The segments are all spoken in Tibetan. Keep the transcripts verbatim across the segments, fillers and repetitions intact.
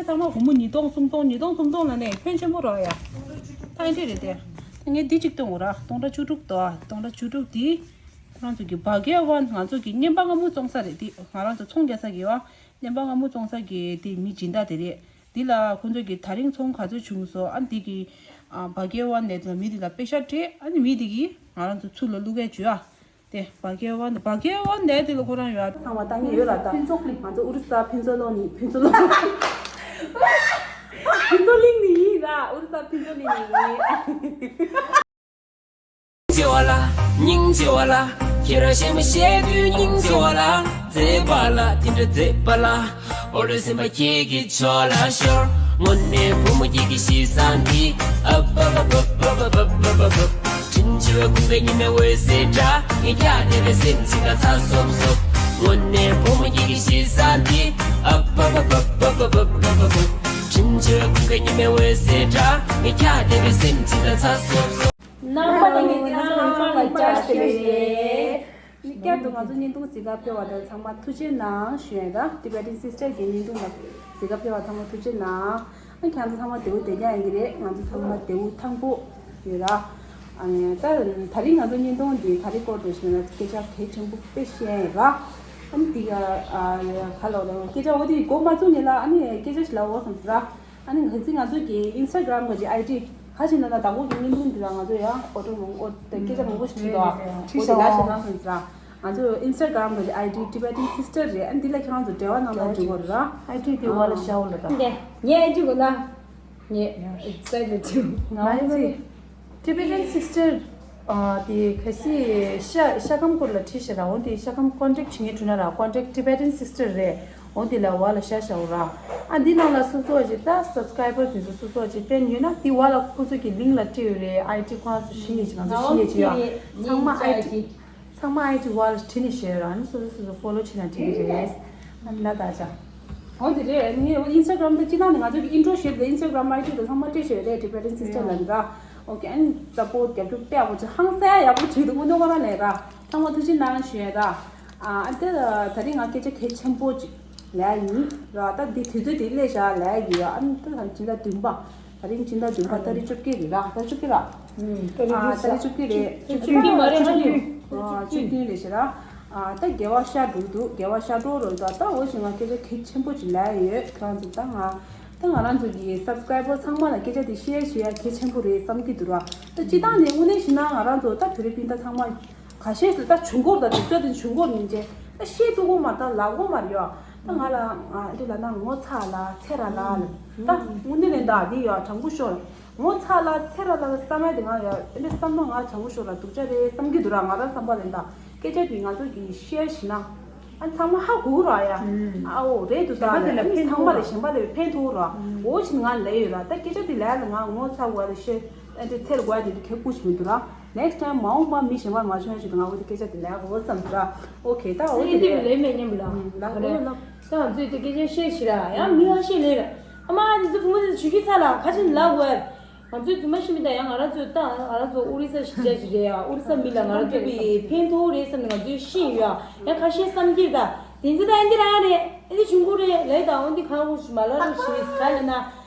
ཚང་མ་སྒོར་མོ་ཉིས་སྟོང་སུམ་སྟོང་ཉིས་སྟོང་སུམ་སྟོང་ལ་ནས་ཕོན་ཆེན་པོ་རག་ཡ། ད་ཨེ་འདྲས་རེད་དེ། ད་ངས་འདི་གཅིག་སྟོན་འོ་ར། སྟོང་ཕྲག་བཅུ་དྲུག་དོ། སྟོང་ཕྲག་བཅུ་དྲུག་འདི་ཁྱེད་རང་ཚོ་གི་བྷ་ག་ཝན། ང་ཚོ་གི་བསྙེན་པ་སྔ་མོ་བཙོང་ས་རེད། འདི་ང་རང་ཚོ་ཚོང་རྒྱག་ས་གི་ཡོ། བསྙེན་པ་སྔ་མོ་བཙོང་ས་གི་དེ་མི་སྦྱིན་བདག་དེ་རེད། འདི་ལ་ཁོང་ཚོ་གི་ད་རིང་ཚོང་ག་ཚོད་བྱུང་སོང་། ཨ་འདི་གི་ཨ་བྷ་ག་ཝན་ནས་དེ་ལ་མི་དེ་ལ་པེ་ཤ་སྤྲད། ཨ་ནི་མི་དེ་གིས་ང་རང་ཚོ་ཚུར་ལ་བླུག་གས་བྱོས་ཨ། དེ་བྷ་ག་ཝན། བྷ་ག་ཝན་ནས་དེ་ལ་ཁོ་རང་ཡོད་ཨ། ཚང་མ་ལྟ་ངེས་ཡོད་ར། ད་ཕུན་ཚོགས་གླིང་། ང་ཚོ་ཨོ་རི་ས་ཕུན་ཚོགས་གླིང་ནས། ཕུན་ཚོགས་གླིང་། ཕུན་ཚོགས་གླིང་ནས་ཡིན་ར། ཨོ་རི་ས་ཕུན་ཚོགས་གླིང་ནས་ཡིན། སྙིང་རྗེ་བ་ལ། སྙིང་རྗེ་བ་ལ། ཁྱེད་རང་གཞས་མ་བཤད་དུས་སྙིང་རྗེ་བ་ལ། མཛེས་པ་ལ། དེ་འདྲ་མཛེས་པ་ལ། འོ་རེ་སེམས་པ་ཁྱེད་ཀྱི་ཕྱོགས་ལ་ཤོར། དངོས་གནས་བུ་མོ་ཁྱེད་ཀྱི་གཤིས་བཟང་འདི། ཨ་པ་པ་པ་པ་པ། དྲིན་ཆེ་བའི་ཁུངས་སྐྱེལ་ཉི་མའི་འོད་ཟེར་འདྲ། ངས་ཀྱང་དེ་རེ་སེམས་ཅིག་ལ་ཚ་སོབ་སོབ། དངོས་གནས་བུ་མོ་ཁྱེད་ཀྱི་གཤིས་བཟང་འདི། ཨ་པ་པ་པ་པ། དྲིན་ཆེ་བའི་ཁུངས་སྐྱེལ་ཉི་མའི་འོད་ཟེར་འདྲ། ངས་ཀྱང་དེ་རེ་སེམས་ཅིག་ལ་ཚ་སོབ་སོབ། རྣམ་པ་ལྷན་རྒྱས་ཚང་མ་ལ་བཀྲ་ཤིས་བདེ་ལེགས། ངེས་པར་དུ་ང་ཚོ་བརྙན་ཐུང་གཟིགས་སྐབས་ཕེབས་པ་དང་ཚང་མ་ཐུགས་རྗེ་གནང་ཞུ་ཡ་ར། Tibetan Sister གྱི་བརྙན་ཐུང་ལ་གཟིགས་སྐབས་ཕེབས་པ་ཚང་མ་ཐུགས་རྗེ་གནང་། ཨ་ཁྱེད་ཚོ་ཚང་མ་བདེ་པོ་བདེ་རྐྱང་ཡིན་གྱི་རེད། ང་ཚོ་ཚང་མ་བདེ་པོ་ཐང་པོ་ཡོད་ར། ཨ་ནི་ད་ད་རིང་ང་ཚོ་བརྙན་ཐུང་འདི་ག་རེ་སྐོར་དུ་ཞུ་ན། སྐད་ཆ་གལ་ཆེན་པོ་དཔེ་བཤད་ཡ་ཡོད་ར། ཨ་ནི་འདི་ག་ཨ་ག་ལ་སྐད་ཆ་འོ་དེ་མགོ་མ་བཙུགས་ནས་ལ། ཨ་ནི་སྐད་ཆ་ཞིག་ལབ་འོ་བསམ་ཟེར་ར། ཨ་ནི་ང་ཚོ་ང་ཚོ་གི་Instagram གི་ཨའི་ཌི། ཁ་ཅིག་ན་ན་དང་པོ་གི་བརྙན་ཐུང་འདི་ལ་ང་ཚོ་ཡང་ཨོ་ཏོ་མང་པོ་དང་སྐད་ཆ་མང་པོ་ཞིག་བྲིས་འདུག་ཨ། ཨོ་དེ་ལ་ཞེ་ན་སོང་ཙང་ང་ཚོ་Instagram གི་ཨའི་ཌི་Tibetan Sister རེད། ཨ་འདི་ལ་ཁྱེད་རང་ཚོ་འབྲེལ་བ་གནང་ན་འགྲིག་གི་རེད་ར། ཨའི་ཌི་དེ་བ་ལ་ཤའོ་ལ་དང་། ངས་ཨའི་ཌི་གོ་ན། ངས་ཨེག་སའི་ཊེཌ་ང་ཚོ་Tibetan Sister ཨ་དེ་གལ་སྲིད་ཤ་ཤ་སྐམ་སྐོར་ལ་བྲིས་ཤག་ར། འོ་དེ་ཤ་སྐམ་ཀོན་ཊེག་བྱེད་མཁན་བྱུང་ན་ར། Contact Tibetan Sister རེད། འོ་དེ་ལ་བ་ལ་ཤ་ཤའོ་ར། ཨ་འདི་ནང་ལ་སོ་སོ་ཅིག་ད་སབ་སི་ཀ་རའི་བར་དེ་ཚོ་སོ་སོ་ཅིག་ཕེན་ཡོད་ན་དེ་བ་ལ་ཁོ་ཚོ་གི་ལིང་ལ་སྤྲད་ཡོད་རེད། ཨའི་ཌི་ཁོ་རང་ཚོ་ཤི་ཉེ་ཅིག་ང་ཚོ་ཤི་ཉེ་ཅིག་ཡོད། ཚང་མ་ཨའི་ཌི་ཚང་མ་ཨའི་ཌི་བ་ལ་བྲིས་ནས་བཞག་ཡོད་ར། ཨ་ནི་སོ་སོ་སོ་སོ་ཕོ་ལོ་བྱེད་ན་འགྲིག་གི་རེད། ཨ་ནི་ལ་ད་ཅག་འོ་དེ་རེད། ངས་Instagram དུ་སྤྱི་བཏང་ནས་ང་ཚོ་གི་ཨིན་ཊྲོ་བྱེད་དུས་Instagram ཨའི་ཌི་དང་ཚང་མ་སྤྲད་བཞག་ཡོད་རེད། Tibetan Sister ལ་འདྲ། ཨོ་ཁེ། ཨ་ནི་ས་པོར་ཊ་རྒྱབ་སྐྱོར་དཔེ་ཡག་པོ་བྱེད། ཧང་སང་ཡག་པོ་བྱེད་འདུག་དངོས་གནས་ཁོ་རང་ལས་ར། ཚང་མ་ཐུགས་རྗེ་གནང་ཞུ་ཡ་ར། ཨ་ཨ་ད་ད་རིང་ང་སྐད་ཆ་གལ་ཆེན་པོ་ཅིག་ལབ་ཡ་ཡིན་ར། ད་འདི་དུས་ཚོད་དེ་སླེབས་བཞག་ལབ་ཡ་ཡིན་ར། ཨ་ནི་ད་ད་སྤྱི་ཟླ་བདུན་པ། ད་རིང་སྤྱི་ཟླ་བདུན་པ་ཏ་རིག་བཅོ་བརྒྱད་རེད་ར། ཏ་རིག་བཅོ་བརྒྱད་ར། ཨ་ཏ་རིག་བཅོ་བརྒྱད་རེད། བཅུ་བདུན་མ་རེད་ཨ་ནི། ཨ་བཅུ་བདུན་རེད་ཞེ་ར། ཨ་ད་དགེ་བ་ཤར་འགྲོ་འདུག་དགེ་བ་ཤར་འགྲོ་རོལ་ད། ད་འོ་ཞིག་ང་སྐད་ཆ་གལ་ཆེན་པོ་ཅིག་ལབ་ཡ་ཡོད། ཁྱེད་རང་ཚོ་ད་ང་ད་ང་རང་ཚོ་གི་སབ་སི་ཀ་རའི་བར་ཚང་མ་ལ་སྐད་ཆ་དེ་ཤེར་བྱེད་ཡ་གལ་ཆེན་པོ་རེད་བསམ་གྱི་འདུག་ར། ད་སྤྱི་བཏང་ནས་དངོས་གནས་བྱས་ན་ང་རང་ཚོ་ད་བོད་རིགས་སྤུན་ཟླ་ཚང་མ་ཁ་ཤས་ཤིག་ད་བྱུང་སྐོར་དང་སྒྲུབ་བྱ་དེ་བྱུང་སྐོར་ཡིན་ཅེ་ད་ཤེས་ཐུབ་ཀྱི་མ་རེད། ད་ལབ་ཀྱི་མ་རེད་ཡ། ད་ང་ལ་ཨ་འདི་ལབ་ན་ངོ་ཚ་ལ་ཚེ་ར་ལ་ལ་ད་དངོས་གནས་ལན་ད་འདི་ཡ་དྲང་པོ་ཤོད། ངོ་ཚ་ལ་ཚེ་ར་ལ་བསམ་ཡ་དེ་ང་ཡ་ཨེ་འདྲ་བསམ་ན་ང་དྲང་པོ་ཤོད་ལ་སྡུག་ཅག་རེད་བསམ་གྱི་འདུག་ར། ང་རང་བསམ་པ་ལན་ད་སྐད་ཆ་དེ་ང་ཚོ་གི་ཤེར་བྱས་ན་ཨ་ཚང་མ་ཧ་གོ་གི་ར་ཡ། ཨ་འོ་རེད་འདུག་ད་ལ་ཨ་ནི་ཚང་མ་ལ་གཞན་པ་ལ་ཕན་ཐོགས་ར། འོ་ཕྱིན་ང་ལས་ཡོད་ར། ད་སྐད་ཆ་དེ་ལས་ལ་ང་ངོ་ཚ་བ་ལ་ཤེར་ཨེ་འདྲ་ཚེ་ར་དགོས་ཡ་དེ་དུས་ཁེ་ཁུ་ཞིག་མི་འདུག་ར། Next time མ་འོངས་པ་མི་གཞན་པར་མ་བྱུང་ཡ་ཞིག་ཏུ་ང་འོ་དེ་སྐད་ཆ་དེ་ལས་གོ་བསམ་ཟེར། ཨོ་ཁེ། ད་འོ་དེ་རེད། ལས་མེད་སྙམ་ལ། ལ་གོ་ལ། ད་ང་ཚོས་དེ་སྐད་ཆ་བཤད་ཤི་ར་ཡང་མི་ཧ་ཤེས་ལེ་ར། ཨ་མ་དེ་ཚོ་བུ་མོ་དེ་ཚོ་ཆུ་ཁྱི་ཚ་ལ་ཁ་ཆེན་ལ་གོ་ཡ། ང་ཚོས་རྫུན་མ་ཤི་མི་ད་ཡང་ང་རང་ཚོས་ད་ང་རང་ཚོ་ཨོ་རི་ས་ཤི་ཆ་ཞིག་རེད་ཡ། ཨོ་རི་ས་མི་ལ་ང་རང་ཚོ་བི་ཕན་ཐོགས་རེད་བསམ་ནས་ང་ཚོས་ཤི་ཡོད་ཡ། ཡང་ཁ་ཤས་བསམ་གྱིས་ད་དེ་ཚོ་ད་ཨ་འདི་རང་རེད། ཨ་འདི་བྱུང་གོ་རེད་ལེ། ད་འོ་འདི་ཁ་ངོ་ཞིག་མ་ལ་རུ་ཤི་རེད་ཟེར་ལ་ན།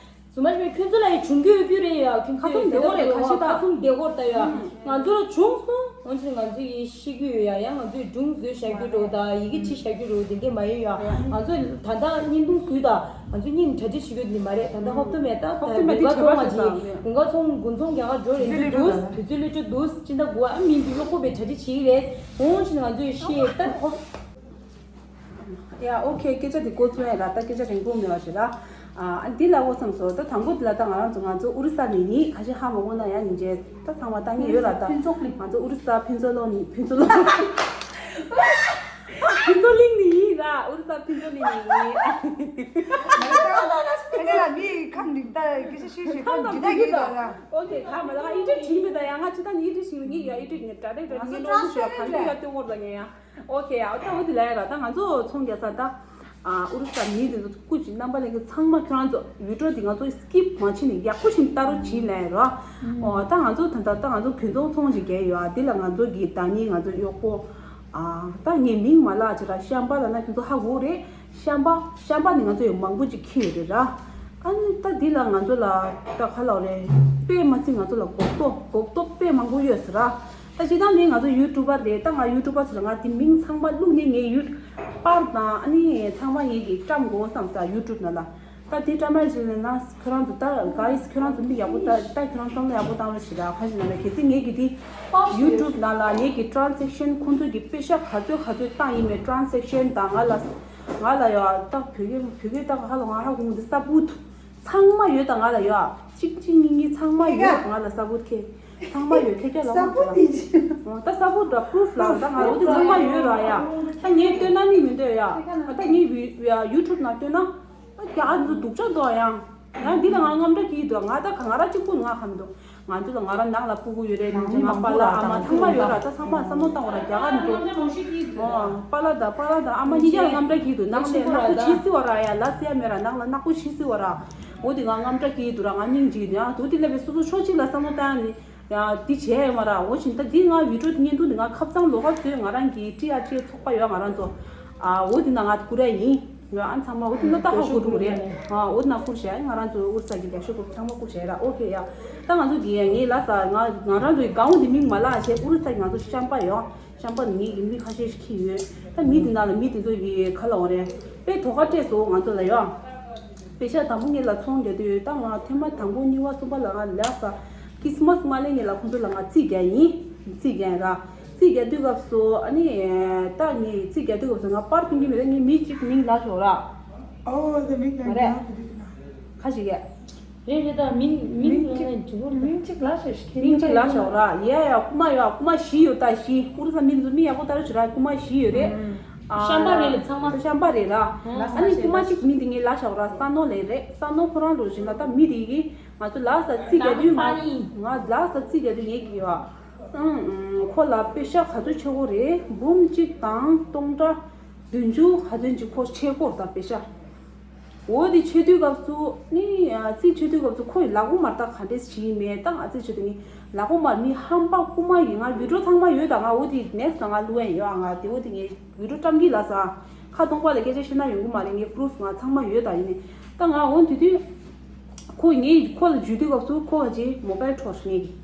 རྫུན་མ་ཞིག་ཁྱོད་ཚོ་ལ་ཡི་བྱུང་རྒྱུ་ཡོད་རྒྱུ་རེད་ཡ། ཁྱོད་ཚོས་ཁ་ཚུམ་བདེ་གོ་རེད། ཁ་ཤས་ད་ཁ་ཚུམ་བདེ་གོ་རེད་ད་ཡ། ང་ཚོ་ལ་བྱུང་སོང་། འོན་ཀྱང་ང་ཚོ་ཡི་ཤི་རྒྱུ་ཡོད་ཡ། ཡང་ང་ཚོས་སྒྲུང་བཟོས་བཞག་རྒྱུ་རེད་ད། ཡི་གེ་བྲིས་བཞག་རྒྱུ་རེད་དེ་འདྲས་མ་ཡོད་ཡ། ང་ཚོ་ད་ལྟ་བརྙན་ཐུང་བཟོས་ད། ང་ཚོ་བརྙན་གྲ་སྒྲིག་བྱེད་རྒྱུ་དེ་མ་རེད། ད་ལྟ་ཧོབ་ཏོ་མེད་ད། ཧོབ་ཏོ་མེད་དེ་དགུན་ཁ་ཚོང་མ་བྱེད་དགུན་ཁ་ཚོང་དགུན་ཚོང་རྒྱག་ག་འགྲོ་རེད་འདུག་དུས་ཚོད་ལས་འཕྲོ་འདུག་སྤྱི་ཟླ་དགུ་ཨ་མིན་གྱི་གཡོག་པོ་བས་གྲ་སྒྲིག་བྱེད་ཀྱི་རེད། འོན་ཀྱང་ང་ཚོས་ཤི་ད་ཧོབ། ཡ་ཨོ་ཁེ། སྐད་ཆ་དེ་འགོ་ཚུགས་ཡ་ར། ད་སྐད་ཆ་རིང་པོ་མེད་པ་ཞིག་ར། ཨ་འདི་ལ་འོ་བསམ་སོང་། ད་དང་པོ་འདི་ལ་ད་ང་རང་ཚོ་ང་ཚོ་ཨོ་རི་ས་ནས་ཡིན། ཁ་ཤས་ཧ་མ་གོ་ན་ཡང་ཉིན་བྱེད་ད་ཚང་མ་ལྟ་ངེས་ཡོད་ར། ད་ཕུན་ཚོགས་གླིང་། ང་ཚོ་ཨོ་རི་ས་ཕུན་ཚོགས་གླིང་ནས་ཕུན་ཚོགས་གླིང་ཕུན་ཚོགས་གླིང་ནས་ཡིན་ར། ཨོ་རི་ས་ཕུན་ཚོགས་གླིང་ནས་ཡིན། ཨོ་ཁེ། ག་མ་ད་ང་ཨི་འདྲ་བྲིས་མེད་ད་ཡ། ང་ཅི་ད་ནི་ཨི་འདྲ་བྲིས་མེད་ངེས་ཡ། ཨི་འདྲ་ངས་དྲ་རེ་དྲ་རེ་ནོར་ལུ་ཞུ་ཡ་ག་འདི་ཡ་སྟོན་འོར་ད་ངས་ཡ། ཨོ་ད་འོ་དེ་ལ་ཡ་ར། ད་ང་ཚོ་ཚོང་རྒྱག་ས་ད་ཨ་ཨུ་རུ་སུ་མི་དེ་ཚོ་སྐུ་མཁྱེན། རྣམ་པ་ལྷན་རྒྱས་ཚང་མ་ཁྱོད་རང་ཚོ་བི་ཌི་ཡོ་དེ་ང་ཚོ་སི་ཀིབ་མ་བྱེད་ནས་ཡག་པོ་ཞིག་ལྟ་རོགས་བྱེད་ལ་ཡ་ར། ཨོ་ད་ང་ཚོ་ད་ལྟ་ད་ང་ཚོ་གུན་ཚོང་ཚོང་ཅིག་རྒྱག་ཡོད། ཨ་དེ་ལ་ང་ཚོ་གི་ད་ནི་ང་ཚོ་གཡོག་པོ་ཨ་ད་ངས་མིང་མ་ལབ་བྱེད་ར། ཤམ་པ་ལབ་ན་ཁྱོད་ཚོ་ཧ་གོ་རེད། ཤམ་པ་ཤམ་པ་ནི་ང་ཚོ་ཡང་མང་པོ་ཅིག་ཁྱེར་ཡོད་རེད་ར། ཨ་ནི་ད་འདི་ལ་ང་ཚོ་ལ་ད་ག་ལབ་རེད། དཔེ་མ་སྲིད་ང་ཚོ་ལ་གོ་རྟོགས་གོ་རྟོགས་དཔེ་མང་པོ་ཡོད་ཟེར་ར། ད་སྤྱིར་བཏང་ནི་ང་ཚོ་ཡུ་ཊུབ་པར་རེད། ད་ང་ཡུ་ཊུབ་པར་ཟེར་ལ་ང་དེ་མིང་ཚང་མ་བླུགས་ནས་ངའི་ཡུ་པར་དང་ཨ་ནི་ཚང་མ་ངེད་ཀྱིས་བཀྲམ་དགོས་བསམ་ས་ཡུ་ཊུབ་ནང་ལ། ད་དེ་བཀྲམ་ཡ་ཅིག་ལས་ན་ཁྱོད་རང་ཚོ་ད་ག་ཡིས་ཁྱོད་རང་ཚོ་མི་ཡག་པོ་ད་ད་ཁྱོད་རང་བསམ་བློ་ཡག་པོ་བཏང་རོགས་ཞེས་ད་ག་ཞིག་ན་ལ་གལ་སྲིད་ངེད་ཀྱི་དེ་ཡུ་ཊུབ་ནང་ལ་ངེད་ཀྱི་ཊ་རན་སེག་ཤན་ཁོང་ཚོ་གི་པེ་ཤ་ག་ཚོད་ག་ཚོད་བཏང་ཡིན་མེད་ཊ་རན་སེག་ཤན་དང་ང་ལ་ང་ལ་ཡ་ད་བོད་སྐད་བོད་སྐད་ད་ག་ཧ་ལ་ང་ཧ་གོ་མི་འདུག་ས་བུད། ཚང་མ་ཡོད་ད་ང་ལ་ཡོད། གཅིག་གཅིག་གཉིས་གཉིས་ཚང་མ་ཡོད་ང་ལ་ས་བུད་ཁེ། ཚང་མ་ཡོད་ཁེ་ཁེ་ལ་ས་བུད་དེ་ཅི། ཨོ་ད་ས་བུད་ད་པུ་རུཕ་ལ་ད་ང་ལ་འོ་དེ་ཚང་མ་ཡོད་ར་ཡ། ད་ངས་སྟོན་ན་ནི་མི་འདོད་ཡ། ད་ངས་བི་ཡ་ཡུ་ཊུབ་ནང་སྟོན་ན། ད་རྒྱ་གར་ཚོ་སྡུག་ཅག་འདུག་ཡ། ཡང་འདི་ལ་ང་དངངས་སྐྲག་སྐྱེ་གི་འདུག་ང་ད་ག་ང་ར་གཅིག་པུ་ང་ཧམ་འདུག་ང་ཚོ་ལ་ང་ར་ནང་ལ་སྤུ་གུ་ཡོད་རེད། ནང་ཚོ་ང་པཱ་ལགས་ཨ་མ་ཚང་མ་ཡོད་ར། ད་ཚང་མ་བསམ་བློ་བཏང་བ་ར་རྒྱ་གར་འགྲོ། ཨོ་པཱ་ལགས་དང་པཱ་ལགས་དང་ཨ་མ་གཉིས་ཀ་ལ་དངངས་སྐྲག་སྐྱེ་གི་འདུག་ནང་ལ་ནག་པོ་བྱེད་སྲིད་བ་ར་ཡ། ལ་སི་ཡ་མེད་ར་ནང་ལ་ནག་པོ་བྱེད་སྲིད་བ་ར། འོ་དེ་ང་དངངས་སྐྲག་སྐྱེ་གི་འདུག་ར། ང་སྙིང་རྗེ་ཡ་འདུག་དེ་ལ་བའི་སོ་སོ་ཕྱོགས་གཅིག་ལ་བསམ་བློ་བཏང་ནི་ཡ་འདི་བྱས་ཡོད་མ་ར། འོ་བཞིན་ད་འདི་ང་བི་ཌིའོ་བརྙན་ཐུང་འདི་ང་ཁ་བྱང་ལོགས་ཀ་བཟོས། ང་རང་གི་ཊི་ཨར་ཊི་ཨེ་ཚོགས་པ་ཡོད་ང་རང་ཚོ། ཨ་འོ་དེ་ན་ང་བསྐུར་ཡ་ཡིན། ང་ཨ་ཚང་མ་འོ་དེ་ན་ད་ཧ་གོ་འགྲོ་གི་རེད། ཨ་འོ་དེ་ན་བསྐུར་བྱས་ང་རང་ཚོ་ཨུ་རུ་ས་གི་རྒྱ་ཤོག་གོ་ཚང་མ་བསྐུར་བྱས་ར། ཨོ་ཁེ་ཡ། ད་ང་ཚོ་གི་ཡ་ངའི་ལ་ས་ང་ང་རང་ཚོ་གི་གང་འོ་དེ་མིང་མ་ལགས་བྱས་ཨུ་རུ་ས་གི་ང་ཚོ་ཤམ་པ་ཡོད། ཤམ་པ་ནི་ངེད་ཀྱི་མི་ཁ་ཤས་ཤིག་ཁྱེར་ཡོད། ད་མི་དེ་ནང་ལ་མི་དེ་ཚོ་ཡི་ཁ་ལ་འོ་རེད། དཔེ་དོ་ཁ་སྤྲད་སོང་ང་ཚོ་ལ་ཡོད། པེ་ཤ་དང་པོ་ངེད་ལ་ཚོང་རྒྱག་དུས་ད་ང་ཐེངས་མ་དང་པོ་གཉིས་པ་གསུམ་པ་ལ་ང་ལ་ས་ཁི་སི་མ་སི་མ་ལེ་ངེད་ལ་ཁོང་ཚོ་ལ་ང་རྩིས་རྒྱག་ཡིན། རྩིས་རྒྱག་ཡིན་ར། རྩིས་རྒྱག་དུས་སྐབས་སུ་ཨ་ནི་ད་ངས་རྩིས་རྒྱག་དུས་སྐབས་སུ་ང་པར་སྟོན་གྱི་མི་རེད། ངས་མི་གཅིག་མིང་ལབ་ཤོག་ར། ཨོ་དེ་མིང་ལབ་རྒྱག་གི་འདུག་ན། ཁ་ཞིག་གས། རེད་རེད། ད་མིང་མིང་མིང་གཅིག་ལབ་ན་འགྲིག་གོ། མིང་གཅིག་ལབ་ཤོག་མིང་གཅིག་ལབ་ཤོག་ར། ཡ་ཡ་རྐུ་མ་ཡོད། རྐུ་མ་བཞི་ཡོད། ད་བཞི་ཨུ་རུ་ས་མི་ཚོ་མི་ཡག་པོ་ལྟ་རོགས་བྱེད་ར། རྐུ་མ་བཞི་ཡོད་རེད། ཨ་ཤམ་པ་རེད་ལ་ཚང་མ། ཤམ་པ་རེད་ར། ཨ་ནི་རྐུ་མ་གཅིག་མིང་དེ་ངས་ལབ་ཤོག་ར། ས་ནོ་ལེ་རེད། ས་ནོ་ཁོ་རང་ལོ་བཞིན་ལ་ད་མི་དེ་གི་ང་ཚོ་ལ་ས་རྩིས་རྒྱག་དུས་ང་ང་ལ་ས་རྩིས་རྒྱག་དུས་ངས་གི་ཡོད། ཨང་ཁོ་ལ་པེ་ཤ་ག་ཚོད་ཆེ་གོ་རེད། འབུམ་གཅིག་དང་སྟོང་ཕྲག་བདུན་ཅུ་ག་ཚོད་ཅིག་ཁོ་ཆེ་གོ་ད་པེ་ཤ། འོ་དེ་ཆེ་དུས་སྐབས་སུ་ནི་རྩིས་ཆེ་དུས་སྐབས་སུ་ཁོ་ཡི་ལག་པ་མར་ད་ག་འདྲས་བྱེད་ཡིན་མེད་ད་ང་རྩིས་ཆེ་དུས་ནི་ལག་པ་མར་མི་ཧམ་པ་རྐུ་མ་ཡིན། ང་བི་ཌིའོ་ཚང་མ་ཡོད། ད་ང་འོ་དེ་ནེག་སི་ལ་ང་བླུག་ཡ་ཡོད། ང་དེ་འོ་དེ་ངས་བི་ཌིའོ་བཀྲམ་གི་ལ་ས་ཁ་སྟོང་པ་ལ་སྐད་ཆ་བཤད་ན་ཡོང་གི་མ་རེད། ངས་པུ་རུཕ་ང་ཚང་མ་ཡོད། ད་ཡིན་ནི་ད་ང་འོ་དེ་དུས་ཁོ་ངས་ཁོ་ལ་འཇུས་དུས་སྐབས་སུ་ཁོ་ག་ཅིག་མོ་བལ་འཕྲོག་ངས་ཀྱི།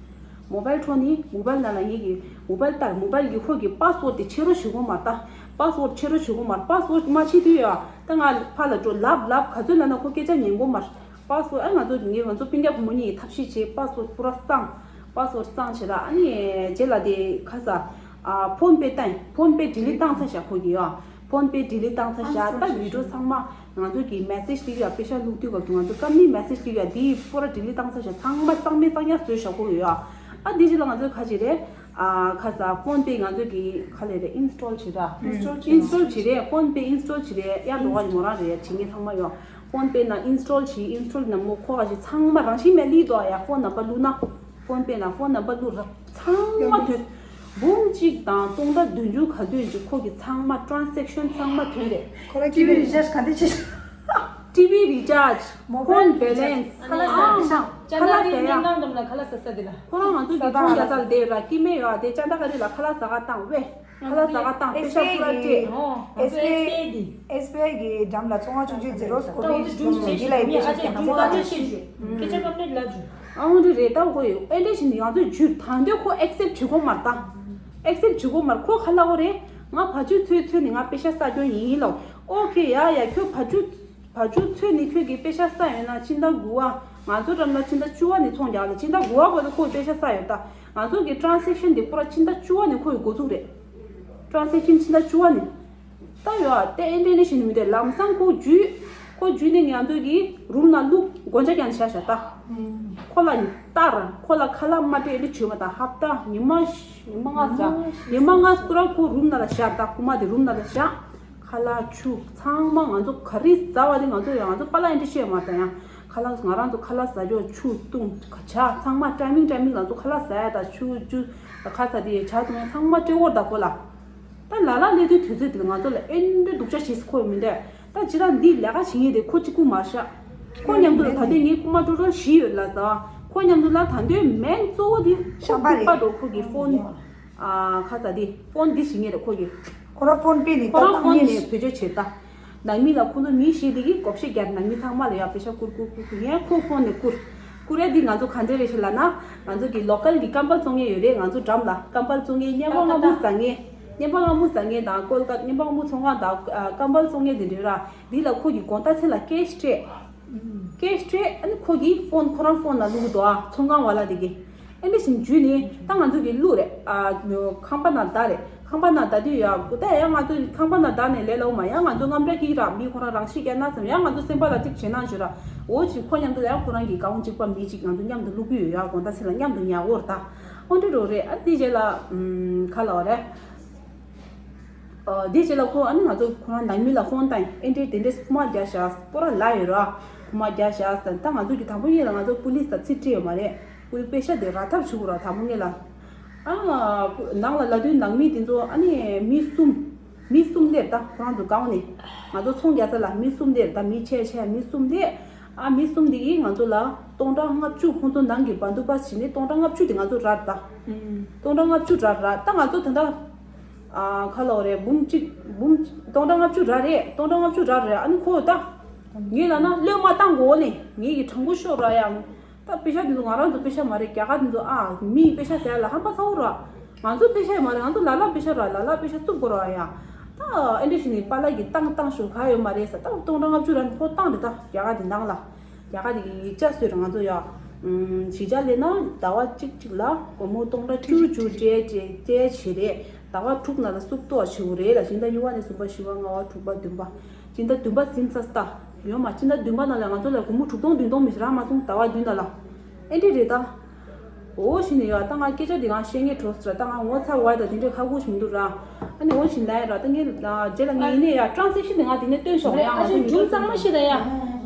མོ་བལ་འཕྲོག་ནི་མོ་བལ་ནང་ལ་ངེད་ཀྱི་མོ་བལ་ལྟར་མོ་བལ་གྱི་ཁོ་གི་པ་སི་ཝར་ཌི་དེ་ཕྱེ་རོགས་བྱེད་དགོས་མ་རེད་ད། པ་སི་ཝར་ཌི་ཕྱེ་རོགས་བྱེད་དགོས་མ་རེད། པ་སི་ཝར་ཌི་མ་ཕྱེ་དུས་ཡ་ད་ང་ཕར་ལ་འགྲོ་ལབ་ལབ་ག་ཚོད་ལབ་ན་ཁོ་སྐད་ཆ་ཉན་དགོས་མ་རེད། པ་སི་ཝར་ཌི་ཨ་ང་ཚོ་ངེད་ང་ཚོ་སྤུན་ཀྱག་བུ་མོ་གཉིས་ཀྱིས་ཐབས་ཤེས་བྱས་པ་སི་ཝར་ཌི་པུ་ར་གཙང་། པ་སི་ཝར་ཌི་གཙང་བྱས་ར། ཨ་ནི་རྗེས་ལ་དེ་ཁ་ས་ཨ་ཕོན་པེ་བཏང་། ཕོན་པེ་ཌི་ལིཊ་བཏང་ཚར་བཞག་ཁོ་གི་ཡ། ཕོན་པེ་ཌི་ལིཊ་བཏང་ཚར་བཞག་ད་བི་ཌིའོ་ཚང་མ་ང་ཚོ་གི་མེ་སེཇ་དེ་ག་པེ་ཤ་བླུག་དུས་སྐབས་སུ་ང་ཚོ་ཀམ་པ་ནི་མེ་སེཇ་དེ་ག་དེ་པུ་ར་ཌི་ལིཊ་བཏང་ཚར་བཞག་ཚང་མ་གཙང་མ་གཙང་རྐྱང་བཟོས་བཞག་ཁོ་ཡོད་ཨ། ཨ་དེ་རྗེས་ལ་ང་ཚོ་ག་ཅི་རེད། ཨ་ཁ་ས་ཕོན་པེ་ང་ཚོ་གི་ག་ལེ་རེད། ཨིན་སི་ཊོལ་བྱེད་ར། ཨིན་སི་ཊོལ་བྱེད་རེད། ཕོན་པེ་ཨིན་སི་ཊོལ་བྱེད་རེད། ཡར་འགྲོ་བ་མོ་རང་རེད། བྱེད་མཁན་ཚང་མ་ཡོད། ཕོན་པེ་ནང་ཨིན་སི་ཊོལ་བྱེད། ཨིན་སི་ཊོལ་ནང་མོ་ཁོ་ག་ཅི་ཚང་མ་རང་བཞིན་མེད་ལི་དོ་ཡ། ཕོན་ནམ་བར་བླུག་ན། ཕོན་པེ་ནང་ཕོན་ནམ་བར་བླུག་ར། ཚང་མ་ཐོན། འབུམ་གཅིག་དང་སྟོང་ཕྲག་བདུན་ཅུ་ག་ཚོད་ཅིག་ཁོ་གི་ཚང་མ་ཊ་རན་སེག་ཤན་ཚང་མ་ཐོན་རེད། ཁོ་ར་ཊི་ཝི་རི་ཅར་ཇི་ག་འདྲ་བྱེད། ཊི་ཝི་རི་ཅར་ཇི། མོ་བལ་བེ་ལེན་སི། ཁ་ལག་ཟ་ཁ་ཤང་། ཁ་ལག་ཟ་ཡ། ཁ་ལག་ཟ་ས་དེ་ལ། ཁོ་རང་ང་ཚོ་གི་ཚོང་རྒྱག་ས་ལ་བསྡད་ཡོད་ར། སྐྱེ་དམན་ཡོད་ར། དེ་ཅ་ད་ག་རི་ལ་ཁ་ལག་ཟ་ག་བཏང་བས། ཁ་ལག་ཟ་ག་བཏང་པེ་ཤ་པུ་ར་སྤྲད། ཨེས་པི་ཨའི་གི་ཨེས་པི་ཨའི་གི་འགྲམ་ལ་ཚོང་བ་ཆུང་ཆུང་ཛི་རོ་སི་ཀོ་ཝི་ཞིག་བཟོས་ནས་འདི་ལ་ཡི་པེ་ཤ་ཀྱང་ཚོང་བ་ཆུང་ཆུང་། སྐད་ཆ་སྐམ་ནས་ལབ་བྱུང་། ཨ་འོ་འདི་རེད། ད་ཁོ་ཡི་ཨེ་འདྲ་ཞིག་ནི་ང་ཚོས་ཇུས་ད་འདོད་ཁོ་ཨེག་སེབ་བྱེད་དགོས་མ་རེད་ད། ཨེག་སེབ་བྱེད་དགོས་མ་རེད། ཁོ་ག་ལབ་དགོས་རེད། ང་བ་ཕྱུགས་འཚོས་འཚོས་ནི་ང་པེ་ཤ་ཟ་རྒྱུ་ཡིན་ལོ། ཨོ་ཁེ་ཡ་ཡ་ཁྱོད་བ་ཕྱུགས་བ་ཕྱུགས་འཚོས་ནི་ཁྱོད་ཀྱི་པེ་ཤ་ཟ་ཡོད་ན་ཕྱི་ཟླ་དགུ་པ་ང་ཚོ་འགྲམ་ལ་ཕྱི་ཟླ་བཅུ་པ་ནས་ཚོང་རྒྱག་ལ་ཕྱི་ཟླ་དགུ་པ་བར་དུ་ཁོས་པེ་ཤ་ཟ་ཡོད་ད། ང་ཚོ་གི་ཊ་རན་སེག་ཤན་འདི་པུ་ར་ཕྱི་ཟླ་བཅུ་པ་ནས་ཁོ་ཡི་འགོ་ཚུགས་རེད། ཊ་རན་སེག་ཤན་ཕྱི་ཟླ་བཅུ་པ་ནས། ད་ཡོད་ཨ་དེ་ཨེ་འདྲ་ནི་ཞིག་ནི་མི་འདུག་ལམ་སང་ཁོ་འཇུས། ཁོ་འཇུས་ནས་ང་ཚོ་གི་རུམ་ནང་བླུགས་སྒོ་ལྕགས་ཀྱང་བཞག་བཞག་ད། ཁོ་ལ་ལྟར་ཁོ་ལ་ཁ་ལག་མ་སྤྲད་ཨེ་འདྲ་བྱོས་མ་ད་ཧབ་ད་ཉི་མ་ཉི་མ་ལྔ་ཟ། ཉི་མ་ལྔ་སྐུ་ར་ཁོ་རུམ་ནང་ལ་བཞག་ད་རྐུ་མ་དེ་རུམ་ནང་ལ་བཞག་ཁ་ལག་ཆུ་ཚང་མ་ང་ཚོ་ག་རེ་ཟ་བ་དེ་ང་ཚོ་ཡང་ང་ཚོ་པཱ་ལགས་ཨེ་འདྲ་བཤད་མ་ད་ཡང་ཁ་ལག་ང་རང་ཚོ་ཁ་ལག་ཟ་རྒྱུ་ཆུ་བཏུང་ཇ་ཚང་མ་ཊའི་མིང་ཊའི་མིང་ང་ཚོ་ཁ་ལག་ཟ་ཡ་ད་ཆུ་ཆུ་ཁ་ཟ་དེ་ཇ་བཏུང་ཡ་ཚང་མ་སྤྲད་འོར་ད་ཁོ་ལ། ད་ལ་ལ་སླེབས་དུས་དུས་ཚོད་དེ་ལ་ང་ཚོ་ལ་ཨེ་འདྲ་སྡུག་ཅག་བྱེད་སྲིད་ཁོ་ཡོད་མི་འདུག་ད་ཅི་ད་འདི་ལས་ཀ་བྱེད་མཁན་དེ་ཁོ་གཅིག་པུ་མ་ཤག་ཁོ་མཉམ་དུ་ལ་ད་ལྟའི་ངའི་རྐུ་མ་ཀྲོ་ཀྲོ་བཞི་ཡོད་ལ་ཟ། ཁོ་མཉམ་དུ་ལ་ད་ལྟའི་མེན་གཙོ་བོ་དེ་ཤམ་པ་རེད། ཁོ་གི་ཕོན། ཨ་ཁ་ཟ་དེ་ཕོན་འདི་བྱེད་མཁན་རེད་ཁོ་གི། ཁོ་རང་ཕོན་པེ་ནས་ཁོ་རང་ད་ཕོན་ནས་བེད་སྤྱོད་བྱེད་ད། ནང་མི་ལ་ཁོང་ཚོ་མི་བཞི་དེ་གིས་བགོ་བཤའ་བརྒྱབ། ནང་མི་ཚང་མ་ལ་ཡ་པེ་ཤ་བསྐུར་བསྐུར་བསྐུར་བསྐུར། ཡང་ཁོ་ཕོན་ནས་བསྐུར། བསྐུར་ཡ་འདི་ང་ཚོ་ག་འདྲ་རེད་ཤག་ལབ་ན། ང་ཚོ་གི་ལོ་ཀལ་གི་ཀམ་པལ་བཙོང་མཁན་ཡོད་རེད། ང་ཚོ་འགྲམ་ལ་ཀམ་པལ་བཙོང་མཁན། རྔན་པ་མངར་མོ་ཟ་མཁན། རྔན་པ་མངར་མོ་ཟ་མཁན་དང་ཀོལ་ཀ་རྔན་པ་མངར་མོ་ཚོང་ཁང་དང་ཨ་ཀམ་པལ་བཙོང་མཁན་དེ་འདྲ་ར། འདི་ལ་ཁོ་གི་དགོང་དག་མཚན་ལ་ཀེཤ་སྤྲད། ཀེཤ་སྤྲད། ཨ་ནི་ཁོ་གི་ཕོན་ཁོ་རང་ཕོན་ལ་བླུག་འདུག་ཨ། ཚོང་ཁང་བ་ལ་དེ་གིས། ཨེ་འདྲ་བཞིན་འཇུས་ནས་ད་ང་ཚོ་གི་གླུ་རེད། ཨ་ཁང་པ་ནང་བསྡད་རེད། ཁང་པ་ནང་བསྡད་དུས་ཡ་གུ་ད་ཡ་ང་ཚོ་ཁང་པ་ནང་བསྡད་ནས་ལས་སླ་བོ་མ། ཡ་ང་ཚོ་རྔམ་དྲག་གི་ར། མི་ཁོ་རང་རང་ཤི་རྒྱག་ན་ཙམ་ཡ་ང་ཚོ་སེམས་པ་ལ་ཅིག་བྱེད་ན་ཞུ་ར། འོ་ཅིག་ཁོ་མཉམ་དུ་ལ་ཡ་ཁོ་རང་གི་གང་གཅིག་པ་མི་ཅིག་ང་ཚོ་མཉམ་དུ་བླུག་གི་ཡོད་ཡ། དགོང་དག་མཚན་ལ་མཉམ་དུ་ཉལ་གོ་ར། ད་ཨོ་འདྲ་རོ་རེད། ཨ་དེ་རྗེས་ལ་ཨམ་ག་ལབ་རེད། ཨ་དེ་རྗེས་ལ་ཁོ་ཨ་ནི་ང་ཚོ་ཁོ་རང་ནང་མི་ལ་ཕོན་བཏང་། ཨེ་འདྲའི་དེ་འདྲའི་ཁུག་མ་རྒྱག་ཤག་སྤོ་ར་ལ་ཡོད་ར། ཁུག་མ་རྒྱག་ཤག་ཟེར། ད་ང་ཚོ་གི་དང་པོ་ཉིད་ལ་ང་ཚོ་པུ་ལིས་དང་ཚིག་འཕྲད་ཡོད་མ་རེད། པུ་ལིས་པེ་ཤ་དེ་རག་ཐབས་བྱེད་དགོས་ར། དང་པོ་ཉིད་ལ། ཨ་ནང་ལ་ལབ་དུས་ནང་མི་དེ་ཚོ་ཨ་ནི་མི་གསུམ། མི་གསུམ་སླེབས། ད་ཁོ་རང་ཚོ་སྒང་ནས་ང་ཚོ་ཚོང་རྒྱག་ས་ལ་མི་གསུམ་སླེབས། ད་མི་ཆེ་ཆེ་མི་གསུམ་སླེབས། ཨ་མི་གསུམ་དེ་གིས་ང་ཚོ་ལ་སྟོང་ཕྲག་ལྔ་བཅུ། ཁོང་ཚོ་ནང་གི་བན་དུ་བ་སི་བྱས་ནས་སྟོང་ཕྲག་ལྔ་བཅུ་དེ་ང་ཚོ་རག་ད། སྟོང་ཕྲག་ལྔ་བཅུ་རག་ར། ད་ང་ཚོ་ད་ལྟ། ཨ་ག་ལབ་རེད། འབུམ་གཅིག་འབུམ། སྟོང་ཕྲག་ལྔ་བཅུ་རག་རེད། སྟོང་ཕྲག་ལྔ་བཅུ་རག་རེད། ཨ་ནི་ཁོ་ད་ངས་ལབ་ན་བློས་མ་བཏང་གོ་ནས་ངས་ཀྱི་དྲང་པོ་ཤོད་ར་ཡ། ད་པེ་ཤ་འདི་ཚོ་ང་རང་ཚོ་པེ་ཤ་མ་རེད། རྒྱ་གར་འདི་ཚོ་ཨ་མིའི་པེ་ཤ་ཟེར་ཡ་ལ་ཧམ་པ་ཚ་བོ་ར། ང་ཚོ་པེ་ཤ་མ་རེད། ང་ཚོ་ལ་ལ་པེ་ཤ་ར། ལ་ལ་པེ་ཤ་བཙུགས་དགོས་ར་ཡ། ད་ཨེ་འདྲ་བྱས་ནས་པཱ་ལགས་ཀྱིས་བཏང་བཏང་ཤོག་ག་ཡོད་མ་རེད་ཟེར། ད་སྟོང་ཕྲག་ལྔ་བཅུ་ར་ནི་ཁོ་བཏང་རེད། ད་རྒྱ་གར་འདི་ནང་ལ། རྒྱ་གར་དེ་གི་ཡིག་ཆ་བཟོས་ར། ང་ཚོ་ཡ་ཨམ་གཞིས་ཆགས་སླེབས་ན་ཟླ་བ་གཅིག་གཅིག་ལ་སྒོར་མོ་སྟོང་ཕྲག་བཅུ་བཅུ་སྤྲད་ཅེས་སྤྲད་བྱས་རེད། ཟླ་བ་དྲུག་ནང་ལ་བཙུགས་གཏོང་བྱེད་དགོས་རེད་ལ། སྤྱི་ཟླ་གཉིས་པ་ནས་གསུམ་པ། བཞི་པ། ལྔ་པ། དྲུག་པ། བདུན་པ། སྤྱི་ཟླ་བདུན་པ་ཟིན་ཚར་ད་ཡོད་མ། སྤྱི་ཟླ་བདུན་པ་ནང་ལ་ང་ཚོ་ལ་སྒོར་མོ་དྲུག་སྟོང་བདུན་སྟོང་མི་རག་མ་སོང་། ཟླ་བ་བདུན་ནང་ལ། ཨེ་འདྲ་རེད་ད། འོ་བྱས་ནས་ཡ་ད་ང་སྐད་ཆ་འདི་ང་བཤད་མཁན་འགྲོ་ཟེར། ད་ང་ངོ་ཚ་བ་དང་དེ་འདྲའི་ཁག་པོ་ཞིག་མི་འདུག་ར། ཨ་ནི་འོ་བྱས་ན་ཡ་ར། ད་ངས་རྗེས་ལ་ངས་ཡིན་ནའི་ཡ་ཊ་རན་སི་ལེ་ཤན་དེ་ང་དེ་ནས་སྟོན་ཤོག་རེད། ཡ་ང་ཨ་ཅེ་ཚོ་མི་འགྲོ་ཚང་མ་ཤེས་ད་ཡ།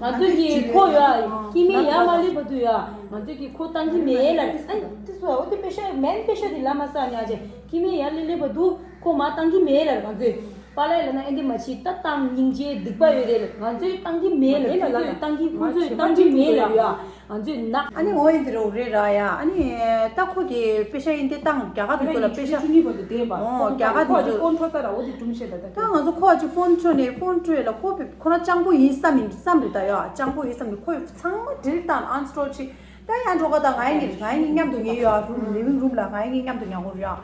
ང་ཚོས་ཀྱི་ཁོ་ཡ་སྐྱེ་དམན་ཡར་མ་སླེབས་བར་དུ་ཡ་ང་ཚོས་ཀྱི་ཁོ་བཏང་གི་མེད་ལ། ཨ་ནི་དེ་ཚོ་འོ་དེ་པེ་ཤ་མེན་པེ་ཤ་དེ་ལ་མ་ཟ་ཉག་ཅེ། སྐྱེ་དམན་ཡར་སླེབས་སླེབས་བར་དུ་ཁོ་མ་བཏང་གི་མེད་ལ། ང་ཚོས་པཱ་ལགས་ལབ་ན་ཨེ་འདི་མ་བྱེད། ད་བཏང་སྙིང་རྗེ་སྡིག་པ་ཡོད་རེད་ལ། ང་ཚོས་བཏང་གི་མེད་ལ། ཁོ་ཚོས་བཏང་གི། ཁོ་ཚོས་བཏང་གི་མེད་ལ་ཡ། ང་ཚོས་ན། ཨ་ནི་འོ་ཡིན་དེ་རུ་རེད་ར་ཡ། ཨ་ནི་ད་ཁོ་གི་པེ་ཤ་ཡིན་དེ་བཏང་། རྒྱ་གར་དེ་ཚོ་ལ་པེ་ཤ། ཨོ་རྒྱ་གར་དེ་ཚོ་ཕོན་འཕྲོད་ས་ར། འོ་དེ་སྒྲུང་བཤད་ད་ད། ད་ང་ཚོ་ཁོ་ཅིག་ཕོན་འཕྲོད་ནས། ཕོན་འཕྲོད་ལ་ཁོ་པེ་ཁོ་རང་སྤྱང་པོ་ཡིན་བསམ་ཡིན་བསམ་རེད་ད་ཡ། སྤྱང་པོ་ཡིན་བསམ་ནས་ཁོས་ཚང་མ་ཌི་ལིཊ་བཏང་། ཨན་སི་ཊོལ་བྱས། ད་ཡང་འགྲོ་ག་ད་ང་ཡིན་ངེད་ང་ཡིན་མཉམ་དུ་ཉལ་ཡོད་ཨ། རུམ་ལི་ཝིང་རུམ་ལ་ང་ཡིན་མཉམ་དུ་ཉལ་གོ་རེད་ཨ།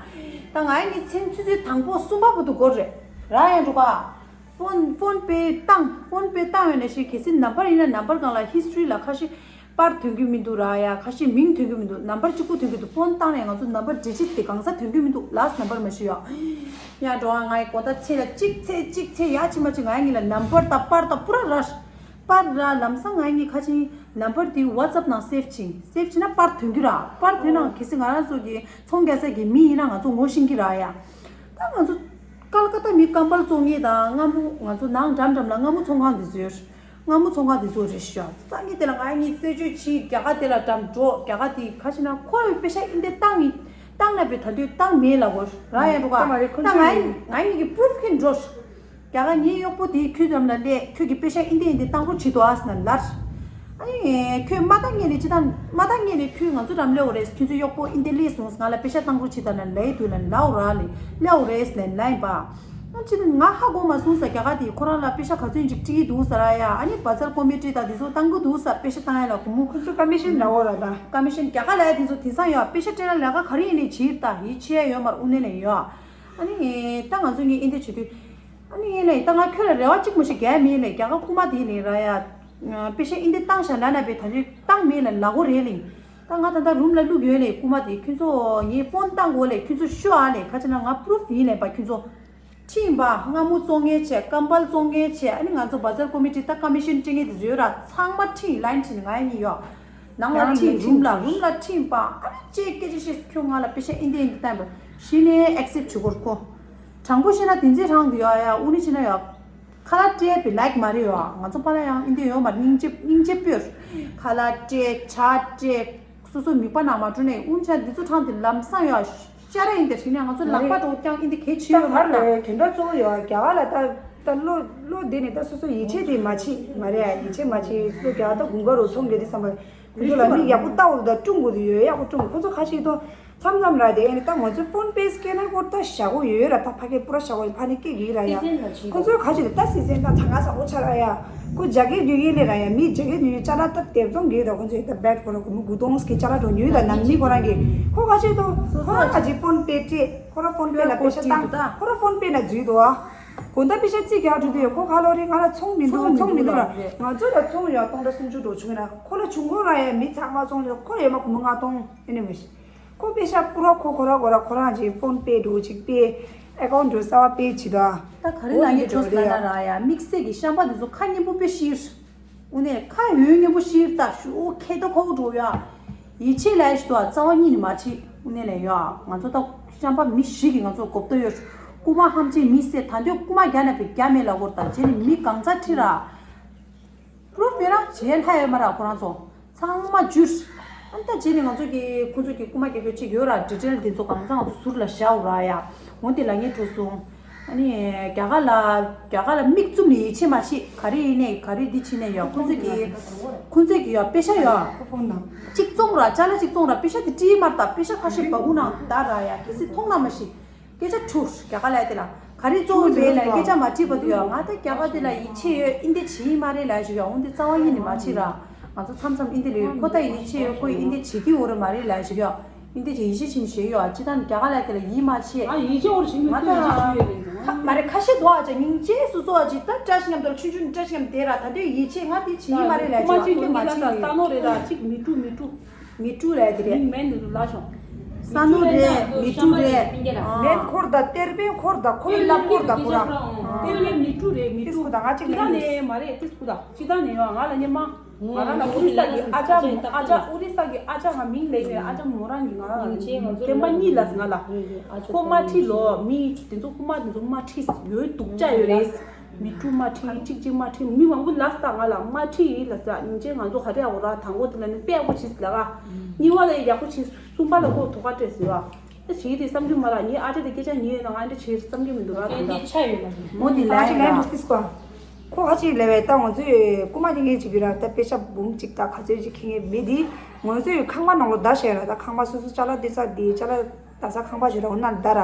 ད་ང་ཡིན་མཚན་ཆུ་ཚོད་དང་པོ་གསུམ་པ་བར་དུ་འགོར་རེད་ར། ཡང་འགྲོ་ག་ཕོན་ཕོན་པེ་བཏང་། ཕོན་པེ་བཏང་ཡོད་ན་ཤི། གལ་སྲིད་ནམ་བར་ཡིན་ན་ནམ་བར་སྒང་ལ་ཧི་སི་ཊོ་རི་ལ་ཁ་ཤས་པར་ཐོན་གྱི་མི་འདུག་ར་ཡ། ཁ་ཤས་མིང་ཐོན་གྱི་མི་འདུག་ནམ་བར་གཅིག་པུ་ཐོན་གྱི་འདུག་ཕོན་བཏང་ནས་ང་ཚོ་ནམ་བར་ཌི་ཇིཊ་དེ་གང་ས་ཐོན་གྱི་མི་འདུག་ལཱ་སི་ཊི་ནམ་བར་མ་ཤེས་ཡ། ཡང་འགྲོ་ག་ང་ཡི་དགོང་དག་མཚན་ལ་གཅིག་ཚེ་གཅིག་ཚེ་ཡ་ཕྱི་མ་ཕྱི་ང་ཡིན་ལ་ནམ་བར་དང་པར་དང་པུ་ར་ར། པར་ར་ལམ་སང་ང་ཡིན་ཁ་ཆེ་ནམ་བར་དེ་ཝ་ཊི་སི་ཨེབ་ནང་སེབ་བྱིན། སེབ་བྱིན་ན་པར་ཐོན་རྒྱུ་ར། པར་ཐོན་ན་གལ་སྲིད་ང་རང་ཚོ་གི་ཚོང་རྒྱག་ས་གི་མི་ཡིན་ན་ང་ཚོ་ངོ་ཤེས་ཀྱི་ར་ཡ། ད་ང་ཚོ་ཀལ་ཀ་ཏ་མི་ཀམ་པལ་བཙོང་མཁན་དང་སྔ་མོ་ང་ཚོ་ནང་འགྲམ་འགྲམ་ལ་སྔ་མོ་ཚོང་ཁང་དེ་ཚོ་ཡོད། སྔ་མོ་ཚོང་ཁང་དེ་ཚོ་རེད་ཤག་སང་ཉིན་དེ་ལ་ང་གཉིས་རྩད་གཅོད་བྱས། རྒྱ་གར་དེ་ལ་འགྲམ་འགྲོ། རྒྱ་གར་དེ་ཁ་ཆེ་ན་ཁོ་ཡི་པེ་ཤ་ཨིན་དེ་བཏང་ཡིན། བཏང་ན་པེ་ད་དུས་བཏང་མེད་ལ་གོ་ར་ཡ་འགྲོ་ག་ད་ང་ཡིན་ང་གཉིས་ཀྱི་པུ་རུབ་ཁྱེར་འགྲོ། རྒྱ་གར་ངའི་གཡོག་པོ་དེ་ཁྱོད་འགྲམ་ལ་སླེབས། ཁྱོད་ཀྱི་པེ་ཤ་ཨིན་དེ་ཨིན་དེ་བཏང་རོགས་བྱེད་དོ་ཨ་ཟེར་ན་ལར། ཨ་ནི་ཁྱོད་མ་བཏང་ངེས་ལས་ཅི་དང་མ་བཏང་ངེས་ལས་ཁྱོད་ང་ཚོ་འགྲམ་སླེབས་འོ་རེད། ཁྱོད་ཚོའི་གཡོག་པོ་ཨིན་དེ་སླེབས་སོང་ང་ལ་པེ་ཤ་བཏང་རོགས་བྱེད་དང་ན་ལའི་དུས་ལ་ལའོ་ར་ལས་སླེབས་འོ་རེད་ཟེར་ལན་ལ་ཡིན་པ། ཨ་ཅི་ང་ཧ་གོ་མ་སོང་ས། རྒྱ་གར་དེ་ཁོ་རང་ལ་པེ་ཤ་ག་ཚོད་ཅིག་སྤྲད་ཀྱི་འདུག་ས་ར་ཡ། ཨ་ནི་བ་ཛར་ཀོ་མི་ཊི་དང་དེ་ཚོ་བཏང་གི་འདུག་ས། པེ་ཤ་བཏང་ཡ་ལ་སྒོར་མོ་ཁོ་ཚོ་ཀ་མི་ཤན་འདྲ་བོ་ར་ད། ཀ་མི་ཤན་རྒྱ་གར་ལ་ཡ་དེ་ཚོ་དེང་སང་ཡ་པེ་ཤ་སྤྲད་ན་ལས་ཀ་ག་རེ་ཡིན་ནས་བྱེད་ད་ཡིད་ཆེས་ཡ་ཡོད་མ་རེད། དབུ་ནས་ལ་ཡོད། ཨ་ནི་ད་ང་ཚོ་ངས་ཨིན་དེ་བྱེད་དུས། ཨ་ནི་ངས་ལབ་ཡིན། ད་ང་ཁྱོད་ལ་རེ་བ་གཅིག་མ་ཞིག་རྒྱག་མེད་ལས། རྒྱ་གར་རྐུ་མ་དེ་ལས་ར་ཡ། པེ་ཤ་ཨིན་དེ་བཏང་ཤག་ལབ་ན་པེ་ད་ལྟ་བཏང་མེད་ལ་ལ་གོ་རེད་ལས། ད་ང་ད་ལྟ་རུམ་ལ་བླུག་ཡོད་ལས། རྐུ་མ་དེ་ཁྱོད་ཚོ་ངས་ཕོན་བཏང་གོ་ལས། ཁྱོད་ཚོ་ཤོད་ཨ་ལས། ཁ་ཆེ་ན་ང་པུ་རུབ་ཡིན་ལས་པ། ཁྱོད་ཚོ་ཁྲིད་པ། སྔ་མོ་བཙོང་མཁན་བྱས། ཀམ་པལ་བཙོང་མཁན་བྱས། ཨ་ནི་ང་ཚོ་བ་ཛར་ཀོ་མི་ཊི་ད་ཀ་མི་ཤན་སྤྲད་མཁན་དེ་ཚོ་ཡོད་ར། ཚང་མ་ཁྲིད། ལ་ཡིན་ཁྲིད་ནས་ང་ཡིན་ཡོད། ནང་ལ་ཁྲིད། རུམ་ལ་རུམ་ལ་ཁྲིད་པ། ཨ་ནི་ཅེས་སྐད་ཆ་བཤད། ཁྱོད་ང་ལ་པེ་ཤ་ཨིན་དེ་ཨིན་དེ་བཏང་པ་གཞི་ནས་ཨེག་སེབ་བྱེད་དགོས་ཁོ། དྲང་པོ་བཤད་ན་དེ་ཚེ་རང་གི་ཡོད་ཡ། དབུ་ནི་བྱེད་ན་ཡོད། ཁ་ལག་སྤྲད་པའི་ལའིག་མ་རེད་ཡོད། ང་ཚོ་པཱ་ལགས་ཡང་ཨིན་དེ་ཡོད་མ་རེད། སྙིང་རྗེ་སྙིང་རྗེ་སྤོས། ཁ་ལག་སྤྲད། ཇ་སྤྲད། སོ་སོ་མིད་པ་ནང་མ་འགྲོ་ནས། དབུ་ནི་བྱེད་ན་དེ་ཚོ་དྲང་དེ་ལམ་སང་ཡོད་ཤ་ར་ཡིན་དེ་བྱེད་ནས་ང་ཚོ་ལག་པ་འགྲོ་རྐྱང་ཨིན་དེ་གལ་ཆེ་ཡོད་མ་རེད་ད། དེ་འདྲ་གཙོ་བོ་ཡོད་རྒྱ་གར་ལ་ད། ད་བློ་བློ་བདེ་ནས་ད་སོ་སོ་ཡིད་ཆེས་དེ་མ་བྱེད་མ་རེད་ཡ། ཡིད་ཆེས་མ་བྱེད། སོ་སོ་རྒྱ་ད་དགུན་ཁ་རུ་ཚོང་རྒྱག་དུས་ཙམ་པ་ཁོ་ཚོ་ལ་མིག་ཡག་པོ་ལྟ་འོ་ད་སྲུང་དགོས་དུ་ཡོད། ཡག་པོ་སྲུང་། ཁོ་ཚོ་ཁ་ཤས་དང་མཚམས་མཚམས་ར་དེ་ཨ་ནི་ད་ང་ཚོ་ཕོན་པེ་སི་ཀེ་ནར་སྐོར་ད་བཞག་གོ་ཡོད་ར། ད་ཕ་གི་པུ་ར་བཞག་གོ་ཕ་ནི་སྐད་ཀྱི་ར་ཡ། ཁོ་ཚོ་ཁ་ཤས་དེ་ད་སི་སེན་ད་ཚང་ག་ས་འོ་ཆ་ར་ཡ། ཁོ་རྒྱ་སྐད་རྒྱུ་ཡིན་ལེ་ར་ཡ། མི་རྒྱ་སྐད་རྒྱུ་ཡིན་ཅ་ལག་ད་དེབ་ཚོང་གི་ད་ཁོ་ཚོ་ད་བེད་ཁོ་ར་གོ་མི་གུ་དོང་སི་ཀི་ཅ་ལག་འགྲོ་ཉོས་ད་ནམ་ནི་ཁོ་རང་གི་ཁོ་ཁ་ཤས་དང་ཁོ་རང་ཁ་ཅིག་ཕོན་པེ་སྤྲད། ཁོ་ར་ཕོན་པེ་ལ་པེ་ཤ་བཏང་། ཁོ་ར་ཕོན་པེ་ན་འཛུལ་དོ་ཨ། དགོང་དག་པེ་ཤ་གཅིག་རྒྱག་འགྲོ་དུས་ཁོ་ཁ་ལོ་རེ་ང་ལ་ཚོང་མི་འདུག་ཚོང་མི་འདུག་ལ། ང་ཚོ་ལ་ཚོང་ཡོད་སྟོང་ཕྲག་སུམ་ཅུ་འགྲོ་བྱུང་ན་ཁོ་ལ་ཆུང་ཁོ་ར་ཡ་མི་ཚང་མ་ཚོང་ལ་ཁོ་ལ་ཡོད་མ་ཁོ་མི་ལྔ་སྟོང་ཨེ་ནི་མི་ཤེས། ཁོ་པེ་ཤ་པུ་ར་ཁོ་ཁོ་ར་ཁོ་ར་ཁོ་རང་གི་ཕོན་པེ་འགྲོ་གཅིག་པེ་ཨེ་ཀའུན་ཊི་འགྲོ་གསར་པ་པེ་བྱེད་དོ། ད་ག་རེ་ལ་ངས་འགྲོ་ལ་ན་ར་ཡ་དམིགས་བསལ་གྱི་ཤམ་པ་འདི་ཚོ་ཁ་སྙན་པོ་དཔེ་ཤེས། དངོས་གནས་ཁ་ཡོད་སྙན་པོ་ཤེས་ད་ཞུ་ཁེ་ཏོ་ཁོ་འགྲོ་ཡ། ཡིད་ཆེས་ལས་ཞུ་དོ་རྩ་བ་ཉིད་ནས་མ་བྱེད། དངོས་གནས་ལས་ཡོད་ང་ཚོ་ད་ཤམ་པ་མི་ཞིག་གིས་ང་ཚོ་གོ་བརྡ་ཡོད། རྐུ་མ་ཧམ་ཆེ་མི་སེ་ད་འདོད་རྐུ་མ་རྒྱ་ན་པའི་རྒྱ་མེད་ལ་གོར་ད་རྗེས་ནས་མི་གང་ཚ་ཁྲི་ར། པུ་རུབ་མེད་ར་བྱེད་ལྷ་ཡོད་མ་ར་ཁོ་རང་ཚོ་ཚང་མ་འཇུས། ཨ་ནི་ད་རྗེས་ནས་ང་ཚོ་གི་ཁོ་ཚོ་གི་རྐུ་མ་རྒྱག་རྒྱུ་གཅིག་ཡོད་ར། ཌི་ཊེལ་དེ་ཚོ་གང་ཚང་ང་ཚོ་ཟུར་ལ་བཞག་འོ་ར་ཡ། འོ་དེ་ལ་ངས་འགྲོ་སོང་། ཨ་ནི་རྒྱ་གར་ལ་རྒྱ་གར་ལ་མིག་བཙུམ་ནས་ཡིད་ཆེས་མ་བྱེད། ག་རེ་ཡིན་ནས་ག་རེ་འདི་བྱེད་ནས་ཡོད་ཁོ་ཚོ་གི་ཁོ་ཚོ་གི་ཡོད་པེ་ཤ་ཡོད་གཅིག་བཙོང་ར་ཅ་ལག་གཅིག་བཙོང་ར་པེ་ཤ་དེ་བྲིས་མར་ད་པེ་ཤ་ཁ་ཤས་བ་གུ་ནང་ད་ར་ཡ་གལ་སྲིད་མཐོང་ན་མ་ཤི། སྐད་ཆ་འཁྲུག་རྒྱ་གར་ལ་དེ་ལ་ག་རེ་གཙོ་བོ་རེད་ལ་སྐད་ཆ་མ་དྲིས་པ་དུ་ཡོད་ང་ད་རྒྱ་གར་དེ་ལ་ཡིད་ཆེས་ཡོད་ཨིན་དེ་བྱེད་ཡིན་མ་རེད་ལ་ཞིག་ཡོད་འོན་ཏེ་རྩ་བ་ཉིད་ནས་མ་བྱེད་ར། ང་ཚོ་མཚམས་མཚམས་ཨིན་དེ་ལ་ཡོད་ཁོ་ད་ཡིད་ཆེས་ཡོད་ཁོ་ཡིན་དེ་བྱེད་ཀྱི་ཡོད་རེད་མ་རེད་ལ་ཞིག་ཡོད། ཨིན་དེ་ཅིག་ཡིད་ཆེས་ཆེན་ཞེས་ཡོད་ཅི་ད་རྒྱ་གར་ལ་དེ་ལ་ཡིད་མ་ཆེས། ཨ་ཡིད་ཆེས་འོར་ཞིག་ང་ད་ཁ་མ་རེད་ཁ་ཤས་འདུག་ཨ་ཅག་སྙིང་རྗེ་སོ་སོ་ཨ་ཅིག་ད་བཀྲ་ཤིས་མཉམ་དུ་ཆུང་ཆུང་བཀྲ་ཤིས་མཉམ་དེ་ར་ད་དུས་ཡིད་ཆེས་ང་དེ་བྱེད་ཡིད་མ་རེད་ལ་ཅིག་ཨ་དེ་མ་ཆེས་ཡིན། ས་ནོ་རེད་ད་ཅིག་མི་དྲུག་མི་དྲུག་མི་དྲུག་ལ་དེ་རེད། མིང་མེད་འདུག་ལ་ཤོང་། ས་ནོ་རེད་མི་དྲུག་རེད། མེད་འཁོར་ད་གཏེར་པའི་འཁོར་ད་ཁོའི་ལབ་འཁོར་ད་ཁོ་ར། གཏེར་པའི་མི་དྲུག་རེད་མི་དྲུག་ད་ང་གཅིག་ནས་ནས་མ་རེད་ཏིས་ཁུ་ད་ཅི་ད་ནས་ཡོང་ང་ལ་ཉེ་མ། ང་རང་ལ་ཨོ་རི་ས་གི་ཨ་ཅག་ཨ་ཅག་ཨོ་རི་ས་གི་ཨ་ཅག་ང་མིང་ལས་ནས་ཨ་ཅག་མོ་རང་གི་ང་རང་ལ་རྒན་པ་གཉིས་ལ་ང་ལ་ཁོ་མ་ཁྲིད་ལོ་མི་དེ་ཚོ་ཁོ་མ་དེ་ཚོ་མ་ཁྲིད་ཡོད་སྡུག་ཅག་ཡོད་རེད། མི་དྲུག་མ་ཁྲིད་གཅིག་གཅིག་མ་ཁྲིད་མི་མང་པོ་ལ་ས་ང་ལ་མ་ཁྲིད་ལ་ས་ཉིན་ཅེ་ང་ཚོ་ག་རེ་ཨོ་ར་དང་པོ་དེ་ལ་ནི་དཔེ་ཡག་པོ་བྱེད་ལ་ག་གཉིས་པ་ལ་ཡག་པོ་བྱེད་གསུམ་པ་ལ་ཁོ་དོ་ག་སྤྲད་ཟེར་བ། ད་བྱེད་དེ་བསམ་རྒྱུ་མ་ལ་ངའི་ཨ་ཅག་དེ་སྐད་ཆ་ཉན་ཡོད་ན་ང་འདྲ་བྱེད་བསམ་རྒྱུ་མི་འདུག་ར་དེ་འདྲ། ཆ་ཡོད་ལ་མོ་དེ་ལ་ཨ་ཅག་ལ་ཡང་ཏིས་ཀོ་ཁོ་ཁ་ཅིག་ལས་བས་ད་ང་ཚོས་རྐུ་མ་དེ་ངས་བྱེད་པའི་ར་ད་པེ་ཤ་འབུམ་གཅིག་ད་ག་ཚོད་ཅིག་ཁེ་ངེས་མེད་དེ་ང་ཚོས་ཁང་པ་ནང་ལོ་ད་བཤད་ར་ད་ཁང་པ་སོ་སོ་ཅ་ལག་དེ་ས་དེ་ཅ་ལག་ད་ས་ཁང་པ་ཞིག་ར་འོ་ན་ད་ར།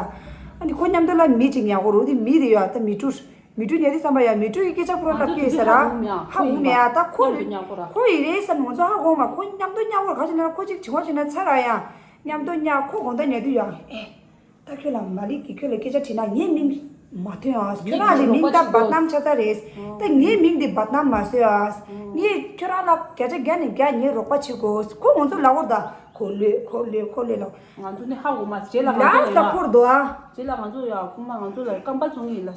ཨ་ནི་ཁོ་མཉམ་དུ་ལ་མི་གཅིག་ཉག་གོ་རུ་དེ་མི་དེ་ཡོད་ད་མི་དྲུག་མི་དྲུག་ཉལ་དུས་བསམ་པ་ཡ་མི་དྲུག་གི་སྐད་ཆ་ཕུ་ར་ལྟ་སྐད་ཟེར་ར། ཧ་འུ་མེ་ཡ་ད་ཁོ་ཁོ་ཡི་རེད་བསམ་ང་ཚོ་ཧ་གོ་མ་ཁོ་མཉམ་དུ་ཉལ་བོར་ག་ཅི་ན་ཁོ་ཅིག་བྱི་བ་བྱི་ན་ཚ་ར་ཡ། མཉམ་དུ་ཉལ་ཁོ་དགོང་དག་ཉལ་དུས་ཡ། ཨེ། ད་ཁྱོད་ལ་མ་ལིག་གི་ཁྱོད་ལ་སྐད་ཆ་དྲིས་ན་ངའི་མིང་མ་ཐོན་ཨ། ཁྱོད་རང་ལ་མིང་ད་བར་ནམ་ཆ་ཚ་རེད། ད་ངའི་མིང་འདི་བར་ནམ་མ་བཟོས་ཨ། ངས་ཁྱོད་རང་ལ་བརྒྱ་ཆ་བརྒྱ་ནས་བརྒྱ་ངའི་རོགས་པ་བྱེད་དགོས། ཁོ་ང་ཚོ་ལ་བོར་ད་ཁོ་ལོས་ཁོ་ལོས་ཁོ་ལོས་ལོ། ང་ཚོ་ནི་ཧ་གོ་མ་རྗེས་ལ་ང་ཚོ་ལ་ཡ། རྗེས་ལ་ང་ཚོ་ཡ་རྐུན་མ་ང་ཚོ་ལ་རྐང་པ་བཙུགས་ངེས་ལ།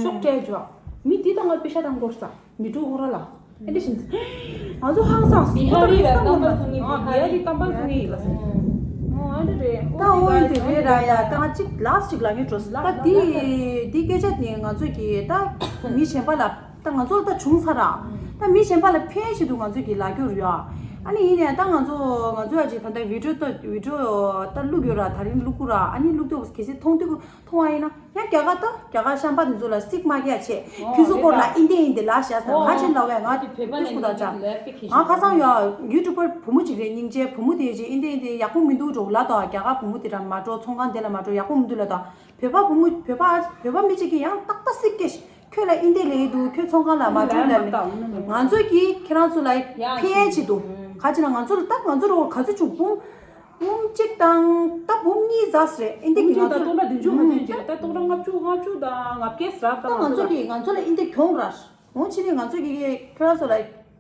ཤོག་སྤྲད་འཇོག་མི་འདི་དང་ང་པེ་ཤ་དང་སྐོར་ས། མི་དྲུག་ཧོ་ར་ལ། ཨེ་འདྲ་བཞིན། ང་ཚོ་ཧང་སངས་སི་ཧ་རི་ར་རྐང་པ་བཙུགས་ངེས་ཨ་ཧ་རི་རྐང་པ་བཙུགས་ངེས་ལ། ཨོ་ཨ་འདྲ་རེད། ད་ཨོ་འདི་རེད་ར་ཡ་ད་ང་གཅིག་ལགས་གཅིག་ལ་ངས་འགྲོ་སི་ད་འདི་འདི་སྐད་ཆ་དེ་ང་ཚོ་གི་ད་མི་གཞན་པ་ལ་ད་ང་ཚོ་ལ་ད་བྱུང་ཚར་ར། ད་མི་གཞན་པ་ལ་ཕན་ཆེད་དུ་ང་ཚོ་གི་ལ་རྒྱུར་ཡོད། ཨ་ནི་ཡིན་ནའི་ད་ང་ཚོ་ང་ཚོ་ཡ་གཅིག་ད་ལྟ་བི་ཌིའོ་ད་བི་ཌིའོ་ད་བླུག་ཡོད་ར་ད་རིང་བླུག་གུ་ར་ཨ་ནི་བླུག་དུས་གལ་སྲིད་མཐོང་དུས། མཐོང་བ་ཡིན་ན་ཡང་རྒྱ་གར་ད་རྒྱ་གར་ཤམ་པ་དེ་ཚོ་ལ་སིག་མ་སྐྱེ་ཡ་ཆེ། ཁྱི་ཚོ་སྐོར་ལ་ཨིན་དེ་ཨིན་དེ་ལ་བཞག་ས་ང་ཆེན་ལ་བས་ང་དེ་ཁུ་སྐུ་དང་ཅག་ང་ཁ་སང་ཡ་ཡུ་ཊུབ་པར་བུ་མོ་ཅིག་རེད་སྙིང་རྗེ་བུ་མོ་དེ་ཅིག་ཨིན་དེ་ཨིན་དེ་ཡག་པོ་མི་འདུག་འགྲོ་ལ་དང་རྒྱ་གར་བུ་མོ་དེ་འདྲ་མ་འགྲོ་ཚོང་ཁང་དེ་ལ་མ་འགྲོ་ཡག་པོ་མི་འདུག་ལ་དང་བོད་པ་བུ་མོ་བོད་པ་བོད་པ་མི་ཅིག་གིས་ཡང་ཏག་ཏག་སིག་སྐྱེ་ཁྱོད་ལ་ཨིན་དེ་ལས་འདུག་ཁྱོད་ཚོང་ཁང་ལ་མ་འགྲོ་ལ་ང་ཚོ་གིས་ཁྱེད་རང་ཚོ་ལ་ཕན་ཆེ་འདུག་ག་ཅི་ན་ང་ཚོ་ལ་ཏག་ང་ཚོ་རོགས་ག་ཚོད་བྱུང་བུ་མོ། འབུམ་གཅིག་དང་ད་འབུམ་གཉིས་ཟ་སྲེ་ཨིན་དེ་གི་ང་ཚོ་ད་སྟོང་ཕྲག་བདུན་ཅུ་ང་ཚོ་ཡིན་ཅིག་ད་སྟོང་ཕྲག་ལྔ་བཅུ་ལྔ་བཅུ་དང་ལྔ་བརྒྱ་ཟ་ད་ང་ཚོ་གི་ང་ཚོ་ལ་ཨིན་དེ་གྱོང་ར། འོང་ཕྱི་ནས་ང་ཚོ་གི་ཁྱོད་རང་ཚོ་ལ་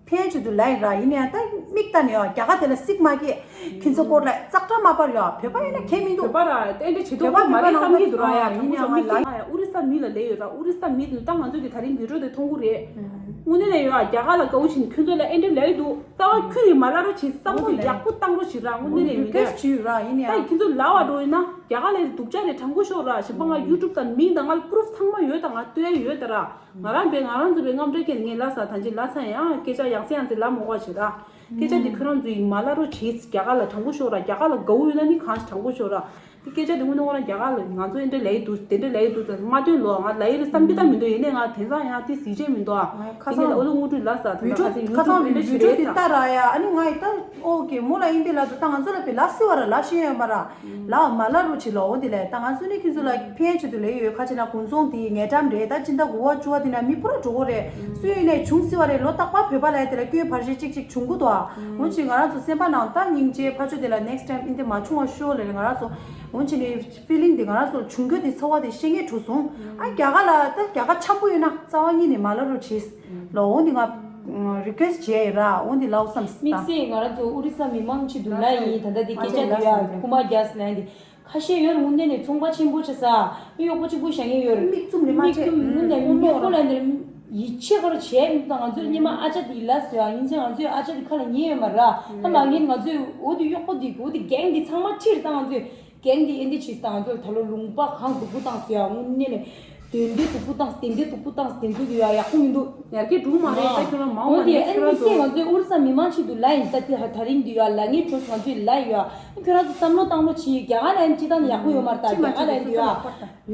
ཕན་ཆེད་དུ་ལ་ཡིན་ར་ཡིན་ཡང་ད་མིག་ལྟ་ནས་ཡང་རྒྱ་གར་དེ་ལ་སིག་མ་སྐྱེ་ཁྱེད་ཚོ་སྐོར་ལ་ཙག་སྒྲ་མ་པར་ཡོད་བོད་པ་ཡིན་ན་ཁྱད་མི་འདུག་བོད་པ་ར་ཏན་ཏན་བྱེད་དུ་བོད་པ་མ་རེད་བསམ་གྱི་འདུག་ར་ཡ་ཡིན་ཡང་ང་ལ་ཨུ་རི་ས་མི་ལ་ལས་ཡོད་ར་ཨུ་རི་ས་མི་དུ་ད་ང་ཚོ་གི་ད་རིང་བི་ཌིའོ་དེ་མཐོང་གི་རེད། དངོས་གནས་ལ་ཡོད་རྒྱ་གར་ལ་དགའ་བོ་བྱིན་ཁྱོད་ཚོ་ལ་ཨེ་འདྲ་ལས་འདུག་རྩ་བ་ཁྱོད་ཡིས་མ་ལ་རོ་བྱེད་བསམ་བློ་ཡག་པོ་བཏང་རོ་བྱེད་ར་དངོས་གནས་རེད་མི་འདུག་ད་ཁྱོད་ཚོ་ལ་བ་འགྲོ་ཡིན་ན་རྒྱ་གར་ལ་སྡུག་ཅག་རེད་དྲང་པོ་ཤོག་ར་ཞིག་པ་ང་ཡུ་ཊུབ་དང་མིང་དང་ང་ལ་པུ་རུབ་ཚང་མ་ཡོད་དང་ང་ལྟོས་ཡ་ཡོད་ད་ར་ང་རང་པའི་ང་རང་ཚོ་པའི་རྔམ་སྐྲག་སྐྱེ་ངས་ལ་ས་ཐང་ཆེ་ལ་ས་ཡང་སྐད་ཆ་ཡང་སེ་ཡང་སེ་ལ་མོ་ག་བྱེད་ར་སྐད་ཆ་འདི་ཁྱོད་རང་ཚོ་ཡིས་མ་ལ་རོ་བྱེད་རྒྱ་གར་ལ་དྲང་པོ་ཤོག་ར་རྒྱ་གར་ལ་དགའ་བོ་ཡོད་ན་ནི་གང་ཞིག་དྲང་པོ་ཤོག་ར། སྐད་ཆ་དེ་དངོས་གནས་ཁོ་རང་རྒྱ་གར་ལ་ང་ཚོ་འདི་འདྲ་ལས་ཡི་འདུག་དེ་འདྲ་ལས་ཡི་འདུག་ཟེར་མ་ཐོན་ལོ། ང་ལ་ཡི་རེད་བསམ་རྒྱུ་ད་མི་འདུག་ཡིན་ནའི་ང་དེང་སང་ཡང་དེ་གཟི་བརྗིད་མི་འདུག་ཨ། ཁ་དེ་ནས་སང་ཨོ་ལུ་དངོས་གྲུབ་ལ་ཟ་དེ་བི་ད་ཁ་ཌིའོ་སང་ཁ་ཡུ་ཊུབ་སང་འདི་འདྲ་བི་ཞིག་ཌིའོ་རེད་དེ་ཟ། ལྟ་ར་ཡ། ཨ་ནི་ང་ཡི་ད་ཨོ་ཀེ་མོ་ལ་ཡིན་དེ་ལ་དུ་ད་ང་ཚོ་ལ་བི་ལ་སི་བ་ར་ལ་ཤེས་ཡོད་མ་ར་ལ་མ་ལ་རུ་ཆི་ལོ་འོ་དེ་ལས་ད་ང་ཚོ་ནི་ཁྱོད་ཚོ་ལ་ཕན་ཆེད་དུ་ལས་ཡོད། ཁ་ཆེ་ན་དགུན་ཚོང་དེ་ངལ་གྲམ་རེད། ད་ཅི་ད་དགུ་བ་བཅུ་བ་དེ་ན་མི་པུ་ར་འགྲོ་གོ་རེད། སུ་ཡིན་ནས་བྱུང་སི་བ་རེད། ལོ་རྟག་པར་བོད་པ་ལ་ཡ་དེ་ལ་སྐྱོན་བར་ཞེ་གཅིག་གཅིག་བྱུང་གོ་དོ་ཨ། འོ་ཅི་ང་རང་ཚོ་སེམས་པ་ནང་ད་སྙིང་རྗེ་ཕ་ཆོས་དེ་ལ་next time ཨིན་དེ་མ་བྱུང་བ་ཤོག་ལས་ང་རང་ཚོ་འོ་ཅི་ནས་ཕི་ལིང་དེ་ང་རང་ཚོ་བྱུང་རྒྱུ་དེ་ཚོར་བ་དེ་ཤེས་ངེས་འགྲོ་སོང་ཨ། རྒྱ་གར་ལ་ད་རྒྱ་གར་འཆམ་པོ་ཡོད་ན་རྩ་བ་ཉིད་ནས་མ་ལབ་རོགས་བྱེད། ལོ་འོ་འདི་ང་རི་ཀུ་ཨེ་སི་བྱས་ཡོད་ར། འོ་འདི་ལའོ་བསམ་སི་དམིགས་བསལ་ང་རང་ཚོ་ཨོ་རི་ས་མི་མང་ཆེད་དུ་ལ་ཡིན། ད་ལྟ་འདི་སྐད་ཆ་འདི་ཡ་ཁུ་མ་རྒྱ་སི་ལན་འདི་ཁ་ཤས་ཡོད་རེད། དངོས་གནས་ནས་ཚོང་པ་ཆེན་པོ་ཆགས་ས་མི་གཡོག་པོ་གཅིག་པུ་བཞག་མཁན་ཡོད་རེད། མིག་བཙུམ་ནས་མ་མིག་བཙུམ་དངོས་གནས་གཡོག་པོ་ལ་འདིར་ཡིད་ཆེས་ག་རེ་བྱས་མི་འདུག་ད་ང་ཚོའི་སྙེ་མ་ཨ་ཅག་འདི་ལ་ཟེར་ཡ་ཡིན་ཚེ་ང་ཚོའི་ཨ་ཅག་འདི་ཁ་ལ་ཉན་ཡོད་མ་རེད། ད་མ་ཉན་ང་ཚོའི་འོ་འདི་གཡོག་པོ་འདི་འོ་འདི་རྒན་འདི་ཚང་མ་ཁྲིར་ད་ང་ཚོའི། རྒན་འདི་ཨེ་འདི་བྱེད་སྟངས་ང་ཚོར་ད་ལོ་ལུང་པ་གང་སྡུག་པོ་བཏང་ཟེར་ཡ་དངོས་གནས་ནས། དོན་འདི་སྡུག་པོ་བཏང་དེ་འདི་སྡུག་པོ་བཏང་དེ་ཚོ་གི་ཡ་ཡག་པོ་མི་འདུག་ཡར་རྒྱས་འགྲོ་མ་རེད། ད་ཁྱོད་རང་མང་བ་ནས་ཁྱོད་རང་ཚོ། ང་ཚོའི་ཨོ་རི་ས་མི་མང་ཆེད་དུ་ལ་ཡིན་ད་དེ་ད་རིང་འདི་ཡ་ལ་ངའི་གྲོས་ང་ཚོའི་ལ་ཡོད་ཡ། ཁྱོད་རང་ཚོ་བསམ་བློ་བཏང་བློ་བྱེད། རྒྱ་གར་ལ་ཡིན་སྤྱི་བཏང་ནས་ཡག་པོ་ཡོད་མ་རེད། ད་རྒྱ་གར་ལ་ཡིན་འདི་ཡ་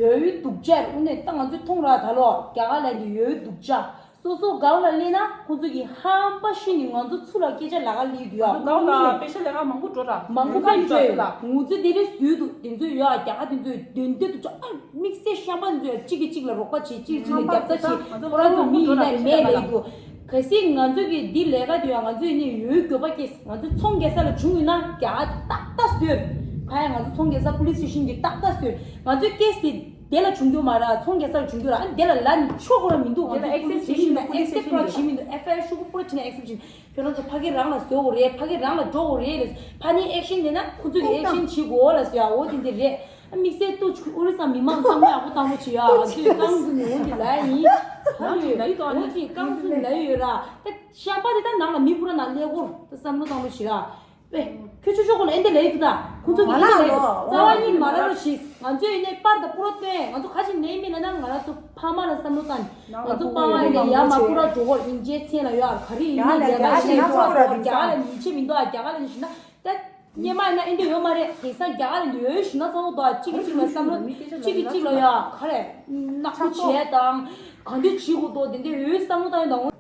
ཡོད་ཡོད་སྡུག་ཅག་དངོས་གནས་ད་ང་ཚོའི་མཐོང་ར་ད་ལོ་རྒྱ་གར་ལ་ཡིན་འདི་ཡོད་ཡོད་སྡུག་ཅག་སོ་སོ་སྒང་ལ་སླེབས་ན་ཁོང་ཚོ་གིས་ཧམ་པ་ཤི་ནས་ང་ཚོ་ཚུར་ལ་སྐད་ཆ་ལ་ཁ་སླེབས་དུས་ཡ། ང་ཚོ་སྒང་ལ་པེ་ཤ་ལས་ཀ་མང་པོ་འགྲོ་ར། མང་པོ་ལས་ཀ་ཕན་ཆོད་ལ། ངུ་རྫི་དེ་རེ་བཟོས་འདུག་དེ་ཚོ་ཡོད་ཨ། རྒྱ་གར་དེ་ཚོས་དོན་དེ་འདུག་ཅོ་ཨ། དམིགས་བསལ་ཤམ་པ་དེ་ཚོ་ཡ་གཅིག་གིས་གཅིག་ལ་རོགས་པ་བྱེད། གཅིག་གིས་གཅིག་ལ་རྒྱབ་རྩ་བྱེད། ཁོ་རང་ཚོ་མི་ཡིན་ན་མེད་ལས་འདུག་གལ་སྲིད་ང་ཚོ་གིས་འདི་ལས་ཀ་དེ་ཡ་ང་ཚོ་ཡིན་ནའི་ཡོད་འགྱོད་པ་སྐྱེས། ང་ཚོ་ཚོང་རྒྱག་ས་ལ་བྱུང་ཡོད་ན་རྒྱ་གར་ཏག་ཏག་བཟོས། ཕ་ཡ་ང་ཚོ་ཚོང་རྒྱག་ས་པོ་ལི་སི་སི་ཊེ་ཤན་གྱི་ཏག་ཏག་བཟོས། ང་ཚོའི་ཀེ་སི་དེ། དེ་ལ་བྱུང་རྒྱུ་མ་ར་ཚོང་རྒྱག་ས་ལ་བྱུང་རྒྱུ་ར། ཨ་ནི་དེ་ལ་ལ་ནི་ཆོག་གོ་ར་མི་འདུག་ང་ཚོ་ཨེག་སེབ་བྱེད་ཤིན་ཨེག་སེབ་པོ་ར་བྱེད་མི་འདུག་ཨེཕ་ཨའི་ཨར་ཤུ་གུ་པོ་ར་བྱེད་ན་ཨེག་སེབ་བྱེད། ཁྱོད་རང་ཚོ་ཕ་གི་རང་ལ་བཟོ་དགོས་རེད། ཕ་གི་རང་ལ་འགྲོ་དགོས་རེད་ལ། ཕ་ནི་ཨེག་ཤན་ལེན་ན་ཁོ་ཚོ་གི་ཨེག་ཤན་བྱེད་དགོས་ལ་ཟེར་ཡ་འོ་དེ་འདི་རེད། ཨ་དམིགས་བསལ་ཏུ་ཨོ་རི་ས་མི་མང་བསམ་བློ་ཡག་པོ་བཏང་རོགས་བྱེད་ཡ། ང་ཚོས་རྐང་བཙུགས་ནས་འོ་འདི་ལ་ཡིན། ཧ་ལས་འོ་འདི་རྐང་བཙུགས་ལ་ཡོད་ར། ད་ཤམ་པ་དེ་ད་ནང་ལ་མི་ཕུ་ར་ནང་ལས་སྐོར་ད་བསམ་བློ་བཏང་རོགས་བྱེད་ར། ཨེ། ཁྱོད་ཆོས་ཆོས་ཁོ་ལ་ཨེ་འདི་ལས་ཀྱི་ད། ཁོ་ཚོ་གི་ཨེ་འདི་ལས་རྩ་བ་ཉིད་མ་ར་རོ་ཞིག་ང་ཚོས་ཨེ་ནས་པར་དང་པུ་རོ་སྟོན། ང་ཚོ་ཁ་ཅིག་ནས་མི་ལ་ན་ང་ར་ཚོ་ཕ་མ་ལ་བསམ་བློ་བཏང་། ང་ཚོ་པ་མ་ཨེ་ནས་ཡ་མ་པུ་ར་འགྲོ་གོ་ཨིན་ཇེ་ཚན་ལ་ཡོད་ཨ། ག་རེ་ཡིན་ན་རྒྱ་གར་ཞིག་འགྲོ་གོ་རྒྱ་གར་ལ་ཡིད་ཆེས་མི་འདུག་ཨ། རྒྱ་གར་ལ་ཡིན་ཞིག་ན་ད་སྙེ་མ་ཡིན་ན་ཨེ་འདི་ཡོད་མ་རེད། དེང་སང་རྒྱ་གར་ལ་ཡོད་ཞིག་ན་བསམ་བློ་འདུག་ཨ། གཅིག་གིས་གཅིག་ལ་བསམ་བློ་གཅིག་གིས་གཅིག་ལ་ཡ་ག་རེ་ནག་པོ་བྱས་དང་གང་འདོད་བྱེད་དགོས་འདུག་དེ་འདྲ་ཡོད་བསམ་བློ་བཏང་ཡོད་དང་།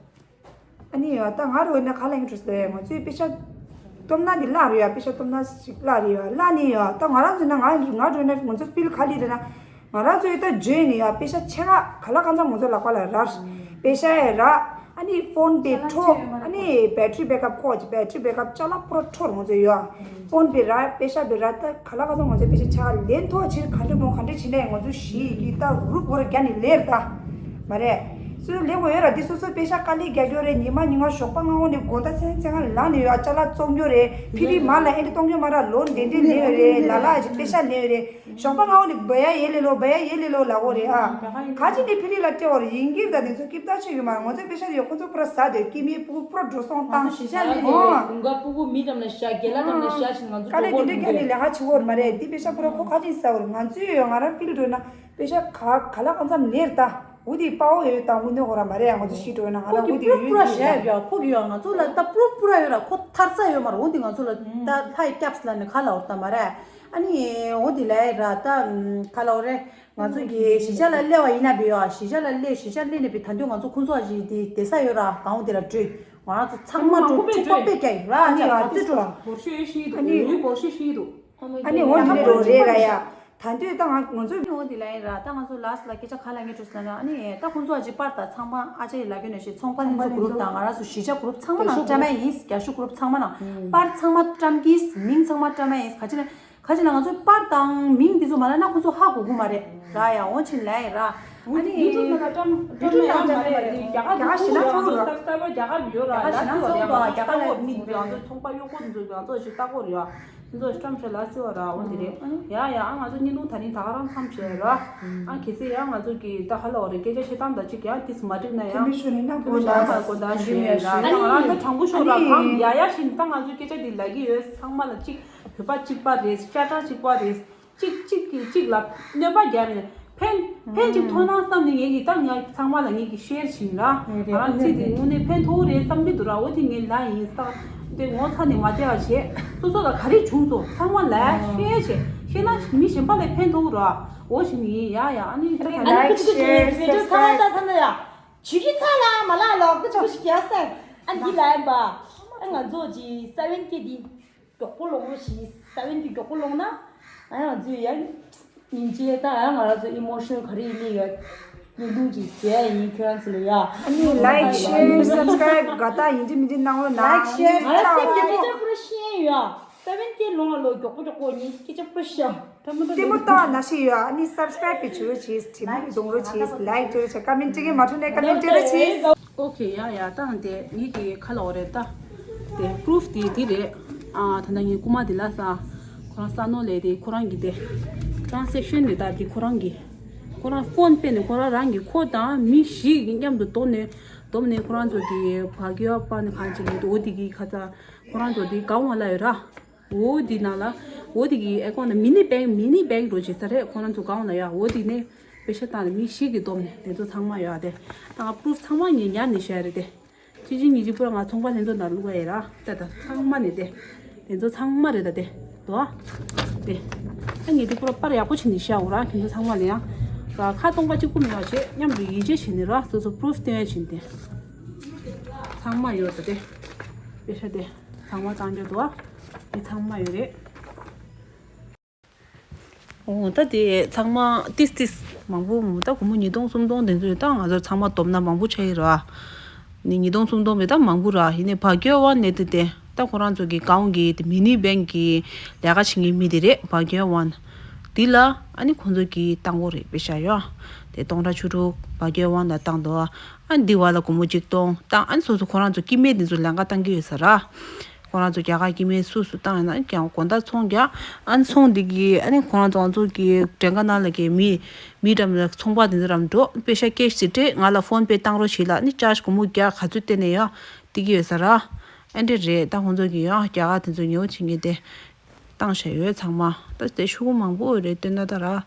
ཨ་ནི་ཡ་ད་ང་རོ་ན་ཁ་ལེང་ཁྲུས་ལས་ང་ཚོའི་པེ་ཤ་སྟོབས་ན་འདི་བརླག་རེད་ཡ། པེ་ཤ་སྟོབས་ན་ཞིག་བརླག་རེད་ཡ། བརླག་ནི་ཡ་ད་ང་རང་ཚོ་ན་ང་ང་རོ་ན་ང་ཚོ་ཕིལ་ག་ལི་རེད་ན་ང་རང་ཚོའི་ད་བརྗོད་ནི་ཡ་པེ་ཤ་ཆེ་ཁ་ག་ལ་གང་འཚམ་ང་ཚོ་ལག་པ་ལ་རག་པེ་ཤ་ཡ་རག་ཨ་ནི་ཕོན་པེ་འཕྲོ། ཨ་ནི་བེ་ཊི་རི་བེ་ཀ་ཨབ་ཁོ་ཅི་བེ་ཊི་རི་བེ་ཀ་ཨབ་ཅ་ལག་པུ་ར་འཕྲོ་ང་ཚོ་ཡ། ཕོན་པེ་རག་པེ་ཤ་པེ་རག་ད་ག་ལ་ག་ཚོད་ང་ཚོ་པེ་ཤ་ཆ་ལེན་ཐོག་ཕྱིར་ག་འདྲ་མོ་ག་འདྲ་བྱེད་ནས་ང་ཚོ་ཞི་ཡི་གི་ད་རུབ་བོར་རྒྱ་ནི་ལེར་ད་མ་རེད། སུ་ལེན་དགོས་ཡོད་ར། འདི་སོ་སོ་པེ་ཤ་དཀའ་ལས་རྒྱག་རྒྱུ་རེད། ཉི་མ་ཉི་མ་ཞོགས་པ་སྔ་བོ་ནས་དགོང་དག་མཚན་མཚན་ང་ལངས་ནས་ཡོད་ཨ། ཅ་ལག་བཙོང་རྒྱུ་རེད། ཕི་ལི་མ་ལ་ཨེ་འདྲ་གཏོང་རྒྱུ་མ་ར་ལོ་འདྲེ་འདྲེ་ལེན་ཡོད་རེད། ལ་ལ་ཅིག་པེ་ཤ་ལེན་ཡོད་རེད། ཞོགས་པ་སྔ་བོ་ནས་བ་ཡ་ཡེ་ལེ་ལོ་བ་ཡ་ཡེ་ལེ་ལོ་ལ་གོ་རེད་ཨ། ག་ཅི་ནས་ཕི་ལི་ལ་སྤྲད་བར་ཡིན་གྱིར་ད་དེ་ཚོ་སྐྱིབ་ད་ཆེ་ཡོད་མ་ར། ང་ཚོའི་པེ་ཤ་ཡོད་ཁོ་ཚོ་པུ་ར་ཟ་དེ་སྐྱིད་མེད་པུ་པུ་ར་འགྲོ་སོང་བཏང་། ང་ཚོ་གཞིས་ཆགས་ལས་ཨོ། དེ་དགུན་ཁ་ཕྲུ་གུ་མི་འགྲམ་ལ་བཞག་རྒན་ལགས་འགྲམ་ལ་བཞག་ཕྱིན་ང་ཚོ་དཀའ་ལས་འགྲོ་དེ་འདྲ་གོ་རྒྱ་ནི་ལས་ཀ་བྱེད་དགོས་མ་རེད། འདི་པེ་ཤ་པུ་ར་ཁོ་ཁ་ཅིག་ཟ་བར་ང་ཚོའི་ཡོད་ང་རང་ཕིལ་འགྲོ་ན་པེ་ཤ་ག་ག་ལ་གང་འཚམ་ལེར་ད་འུ་དེ་དཔའ་བོ་ཡོད་དང་འུ་ནོ་གོ་ར་མ་རེད་ཡ། ང་ཚོ་ཤི་འགྲོ་ན་ང་ཁོ་རང་གི་འུ་དེ་པུ་ར་ཡོད་པུ་ར་ཡོད་ཞེ་ཡ་ཡོད་ཁོ་གི་ཡོད་ང་ཚོ་ལ་ད་པུ་ར་པུ་ར་ཡོད་ར། ཁོ་ཐར་ས་ཡོད་མ་ར། འུ་དེ་ང་ཚོ་ལ་ད་ལྷའི་སྐྱབས་ལ་ནི་ཁ་ལ་འོར་ད་མ་རེད། ཨ་ནི་འོ་དེ་ལས་ར་ད་ཁ་ལོ་རེ་ང་ཚོ་གི་གཞིས་ཆགས་ལ་སླེབས་པ་ཡིན་ན་བེའོ། གཞིས་ཆགས་ལ་སླེབས་གཞིས་ཆགས་སླེབས་ནས་བེ་ད་དུང་ང་ཚོ་ཁོང་ཚོ་ཨ་ཞིག་དེ་བསྡད་ས་ཡོད་ར། གང་དེ་ལ་བྲོས་ང་རང་ཚོ་ཚང་མ་འགྲོ་ཁྲིག་པ་དཔེ་རྒྱ་ཡིན་ར། ཨ་ནི་ང་ཚོ་འགྲོ་སྒོར་ཤོད་ཤི་འདུག་ཨ་ནི་ཡོད་སྒོར་ཤོད་ཤི་འདུག་ཨ་ནི་འོ་དེ་འདྲ་རོ་རེད་ར་ཡ། ད་དུང་ད་ང་ང་ཚོ་འོ་དེ་ལ་ཡིན་ར། ད་ང་ཚོ་ལ་སི་ལ་སྐད་ཆ་ག་ལ་ངས་འགྲོ་ས་ན་ཨ་ནི་ད་ཁོང་ཚོ་ཨ་ཅེ་པར་ད་ཚང་མ་ཨ་ཅེ་ཡི་ལ་རྒྱུ་ནས་ཤི་ཚོང་པ་ནི་ཚོ་གུ་རུབ་དང་ང་རང་ཚོ་གཞིས་ཆགས་གུ་རུབ་ཚང་མ་ནང་བཀྲ་མ་ཡིན། རྒྱ་ཤུ་གུ་རུབ་ཚང་མ་ནང་པར་ཚང་མ་བཀྲམ་གིས་མིང་ཚང་མ་བཀྲ་མ་ཡིན། ག་ཅི་ན། ཁ་ཅིག་ལ་ང་ཚོའི་པར་དང་མིང་འདི་ཚོ་མ་ལབ་ན་ཁོ་ཚོ་ཧ་གོ་གི་མ་རེད་ར་ཡ། འོ་ཕྱིན་ལ་ཡ་ར། ཨ་ནི་ཡུ་ཊུབ་ནང་ལ་བཀྲམ་ཡུ་ཊུབ་ནང་ཡང་མ་རེད། རྒྱ་གར་རྒྱ་གར་ཞེ་ན་ཚོགས་ར། རྒྱ་གར་ཞེ་ན་ཚོགས་ར། རྒྱ་གར་ལ་མི་ཚོ་ང་ཚོ་ཚོང་པ་གཡོག་པོ་འདི་ཚོ་ང་ཚོ་ཞིག་ལྟ་གོ་རེད་ཡ། འདི་ཚོ་བཀྲམ་ཤ་ལ་སི་བ་ར་འོ་འདི་རེད་ཡ། ཡ་ང་ཚོ་བརྙན་ཐུང་ད་རིང་ད་ག་རང་མཚམས་བྱས་ར། ཨ་གལ་སྲིད་ཡ་ང་ཚོ་གི་ད་ཧ་ལ་བ་རེད་སྐད་ཆ་བཤད་སྟངས་ད་ཅིག་ཡ་ཏིས་མ་འགྲིག་ན་ཡ་དེ་མི་ཤོད་ནས་ན་དགོས་ན་དགོས་ད་ཞུ་ཡ་ར། ཡ་ང་རང་ད་དྲང་པོ་ཤོད་ར་གང་ཡ་ཡ་བཞིན་ད་ང་ཚོའི་སྐད་ཆ་འདི་ལབ་ཀྱི་ཡོད། ཚང་མ་ལ་གཅིག་བོད་པ་གཅིག་པ་རེད། སྐད་གྲགས་གཅིག་པ་རེད། གཅིག་གཅིག་གིས་གཅིག་ལ་གནོད་པ་རྒྱག་རེད། ཕན་ཕན་ཅིག་ཐོགས་ན་བསམ་ནས་ངེད་ཀྱིས་ད་ང་ཚང་མ་ལ་ངེད་ཀྱིས་ཤེར་བྱིན་ར། ང་རང་ཚིག་དེ་དངོས་གནས་ཕན་ཐོགས་རེད་བསམ་གྱི་འདུག་ར། འོ་དེ་ངས་ལ་ཡིན་ས་དེ་ངོ་ཚ་ནས་མ་བསྡད་པ་བྱས་སོ་སོ་ལ་ག་རེ་བྱུང་སོང་ཚང་མ་ལ་ཤེར་བྱས་ དེ་ན་མི་གཞན་པ་ལས་ཕན་ཐོགས་ར། འོ་ཞིག་ནི་ཡ་ཡ། ཨ་ནི་ད་ཨ་ནི་ལའིག་ཤེར་སབ་སི་ཀ་རའིབ། ཚང་མ་ད་ཚང་མ་ཡ། ཇུས་ཀྱི་ཚ་ལ་མ་ལ་ལོག་ཏུ་ཆུ་ཞིག་ཡ་སེ། ཨ་འདི་ལ་ཡིན་པ། ཨ་ང་ཚོ་གི་སེ་བེན་ཀེ་འདི་མགྱོགས་པོ་ལོང་རོགས་ཞིག་སེ་བེན་ཀེ་མགྱོགས་པོ་ལོང་ན། ཨ་ང་ཚོ་ཡ། སྙིང་རྗེ་ད་ཨ་ང་རང་ཚོ་ཨི་མོ་ཤོན་ག་རེ་ཡིན་ནི་ཡོད། བརྙན་ཐུང་ཅིག་བཟོས་ཡིན་ཁྱོད་རང་ཚོ་ལ་ཡ། ཨ་ནི་ལའིག་ཤེར་སབ་སི་ཀ་རའིབ་ག་ད་ཡིན་གཅིག་མིན་གཅིག་གནང་རོགས་གནང་། ལའིག་ཤེར་ང་རང་སེམས་ཀྱི་སྐད་ཆ་པུ་ར་ཤེས་ཡོད། སེ་བེན་ཀེ་ལོང་ལ་ལོ་མགྱོགས་པོ་མགྱོགས་པོ་ཉིན་སྐད་ཆ་པུ་ར་ཤེས་ཡོད། ལྟད་མོ་ལྟ་བ་ནང་བཞིན་ཡོད། ཨ་ནི་སབ་སི་ཀ་རའིབ་བྱེད་རོགས་བྱེད། དྲི་མ་གི་གཏོང་རོགས་བྱེད། ལའིག་སྤྲད་རོགས་བྱེད། ཀ་མེན་ཊི་སྤྲད་མཁན་མ་འཕྲོད་ནས་ཀ་མེན་ཊི་སྤྲད་རོགས་བྱེད། ཨོ་ཁེ་ཡ་ཡ། ད་དེ་ངེད་ཀྱི་ཁ་ལོ་རེད་ད། དེ་པུ་རུཕ་དེ་དེ་རེད། ཨ་ད་ནང་ངའི་རྐུ་མ་དེ་ལ་ས། ཁོ་རང་ས་ནོ་ལས་དེ་ཁོ་རང་གི་དེ། ཊ་རན་སེག་ཤན་དེ་ད་དེ་ཁོ་རང་གི། ཁོ་རང་ཕོན་པེ་ནས་ཁོ་རང་རང་གི་ཁོ་དང་མི་བཞི་གི་མཉམ་དུ་བསྡོམས་ནས། བསྡོམས་ནས་ཁོ་རང་ཚོ་གི་བ་གི་ཡོ་པ་ནི་གང་ཅི་ལས་དེ་འོ་དེ་གི་ཁ་ཚ། ཁོ་རང་ཚོ་དེ་གའོ་ཝན་ལ་ཡོད་ར། འོ་དེ་ནང་ལ། འོ་དེ་གི་ཨེ་ཀོན་ན་མི་ནི་བེང་མི་ནི་བེང་རོ་ཅིག་ས་རེད། ཁོ་རང་ཚོ་གའོ་ཝན་ལ་ཡོད། འོ་དེ་ནས་པེ་ཤ་བཏང་ནས་མི་བཞི་གི་བསྡོམས་ནས་དེ་ཚོ་ཚང་མ་ཡོད་དེ། ད་ང་པུ་རུཕ་ཚང་མ་ངས་ཉར་ནས་བཞག་རེད་དེ། ཅི་ཅི་ཉི་ཅི་པུ་ར་ང་ཚོང་པ་ལྷན་ཚོགས་ནང་བླུག་ག་ཡིན་ར། ད་ད་ཚང་མ་ནས་དེ། དེ་ཚོ་ཚང་མ་རེད་ད་དེ། དོ། དེ། ད་ངས་དེ་པུ་ར་པར་ཡག་པོ་བྱས་ནས་བཞག་འོ་ར། ཁྱེད་ཚོ་ཚང་མ་ལ་ཡང་། ཁ་སྟོང་པ་གཅིག་པུ་མེད་པ་བྱས་མཉམ་དུ་ཡིད་ཆེས་བྱས་ནས་ར། སོ་སོ་པུ་རུཕ་སྟོན་ཡ་བྱས་ནས་དེ། ཚང་མ་ཡོད་ད་དེ། པེ་ཤ་དེ། ཚང་མ་བཏང་རྒྱུ་དོ། དེ་ཚང་མ་ཡོད་རེད། འོ་ད་དེ་ཚང་མ་ཏིས་ཏིས་མང་པོ་མོ་ད་སྒོར་མོ་ཉིས་སྟོང་སུམ་སྟོང་དེ་ཚོ་ཡོད། ད་ང་ཚོ་ཚང་མ་བསྡོམས་ན་མང་པོ་ཆགས་ཀྱི་རེད་བ། ནི་ཉིས་སྟོང་སུམ་སྟོང་མེད་ད་མང་པོ་ར། ཡིན་ནའི་བ་གི་ཡོ་ཝན་ནས་དེ་དེ་ད་ཁོ་རང་ཚོ་གི་གའོ་ཝན་གི་དེ་མི་ནི་བེང་གི་ལས་ཀ་བྱེད་མཁན་མི་དེ་རེད། བ་གི་ཡོ་ཝན་དེ་ལ་ཨ་ནི་ཁོང་ཚོ་གི་བཏང་གོ་རེད་པེ་ཤ་ཡོ། དེ་སྟོང་ཕྲག་བཅུ་དྲུག་བ་གི་ཡོ་ཝན་ལ་བཏང་འདུག་ཨ་འདི་བ་ལ་སྒོར་མོ་གཅིག་སྟོང་བཏང་། ཨ་ནི་སོ་སོ་ཁོ་རང་ཚོ་སྐྱེ་དམན་དེ་ཚོ་ལས་ཀ་བཏང་གི་ཡོད་ས་ར། ཁོ་རང་ཚོ་རྒྱ་གར་སྐྱེ་དམན་སུ་སུ་བཏང་ཡོད་ན་ཀྱང་དགོང་དག་ཚོང་རྒྱག་ཨ་ནི་ཚོང་འདི་གི་ཨ་ནི་ཁོ་རང་ཚོ་ང་ཚོ་གི་འགྲན་ཁ་ནང་ལ་གི་མི་མི་འགྲམ་ལ་ཚོང་པ་དེ་ཚོ་རམ་འགྲོ་པེ་ཤ་ཀེ་ཤི་ཅིག་སྤྲད། ང་ལ་ཕོན་པེ་བཏང་རོགས་བྱེད་ལ་ཨ་ནི་ཅར་ཇི་སྒོར་མོ་བརྒྱ་ག་ཚོད་བསྟན་ནས་ཡོད་དེ་གི་ཡོད་ས་ར། ཨ་འདྲ་རེད། ད་ཁོང་ཚོ་གི་ཡང་རྒྱ་གར་དེ་ཚོ་ཉོ་བྱེད་མཁན་དེ་བཏང་བཞག་ཡོད་ཚང་མ། ད་དེ་ཤོག་གུ་མང་པོ་ཡོད་རེད་བསྟན་ན་ད་ར།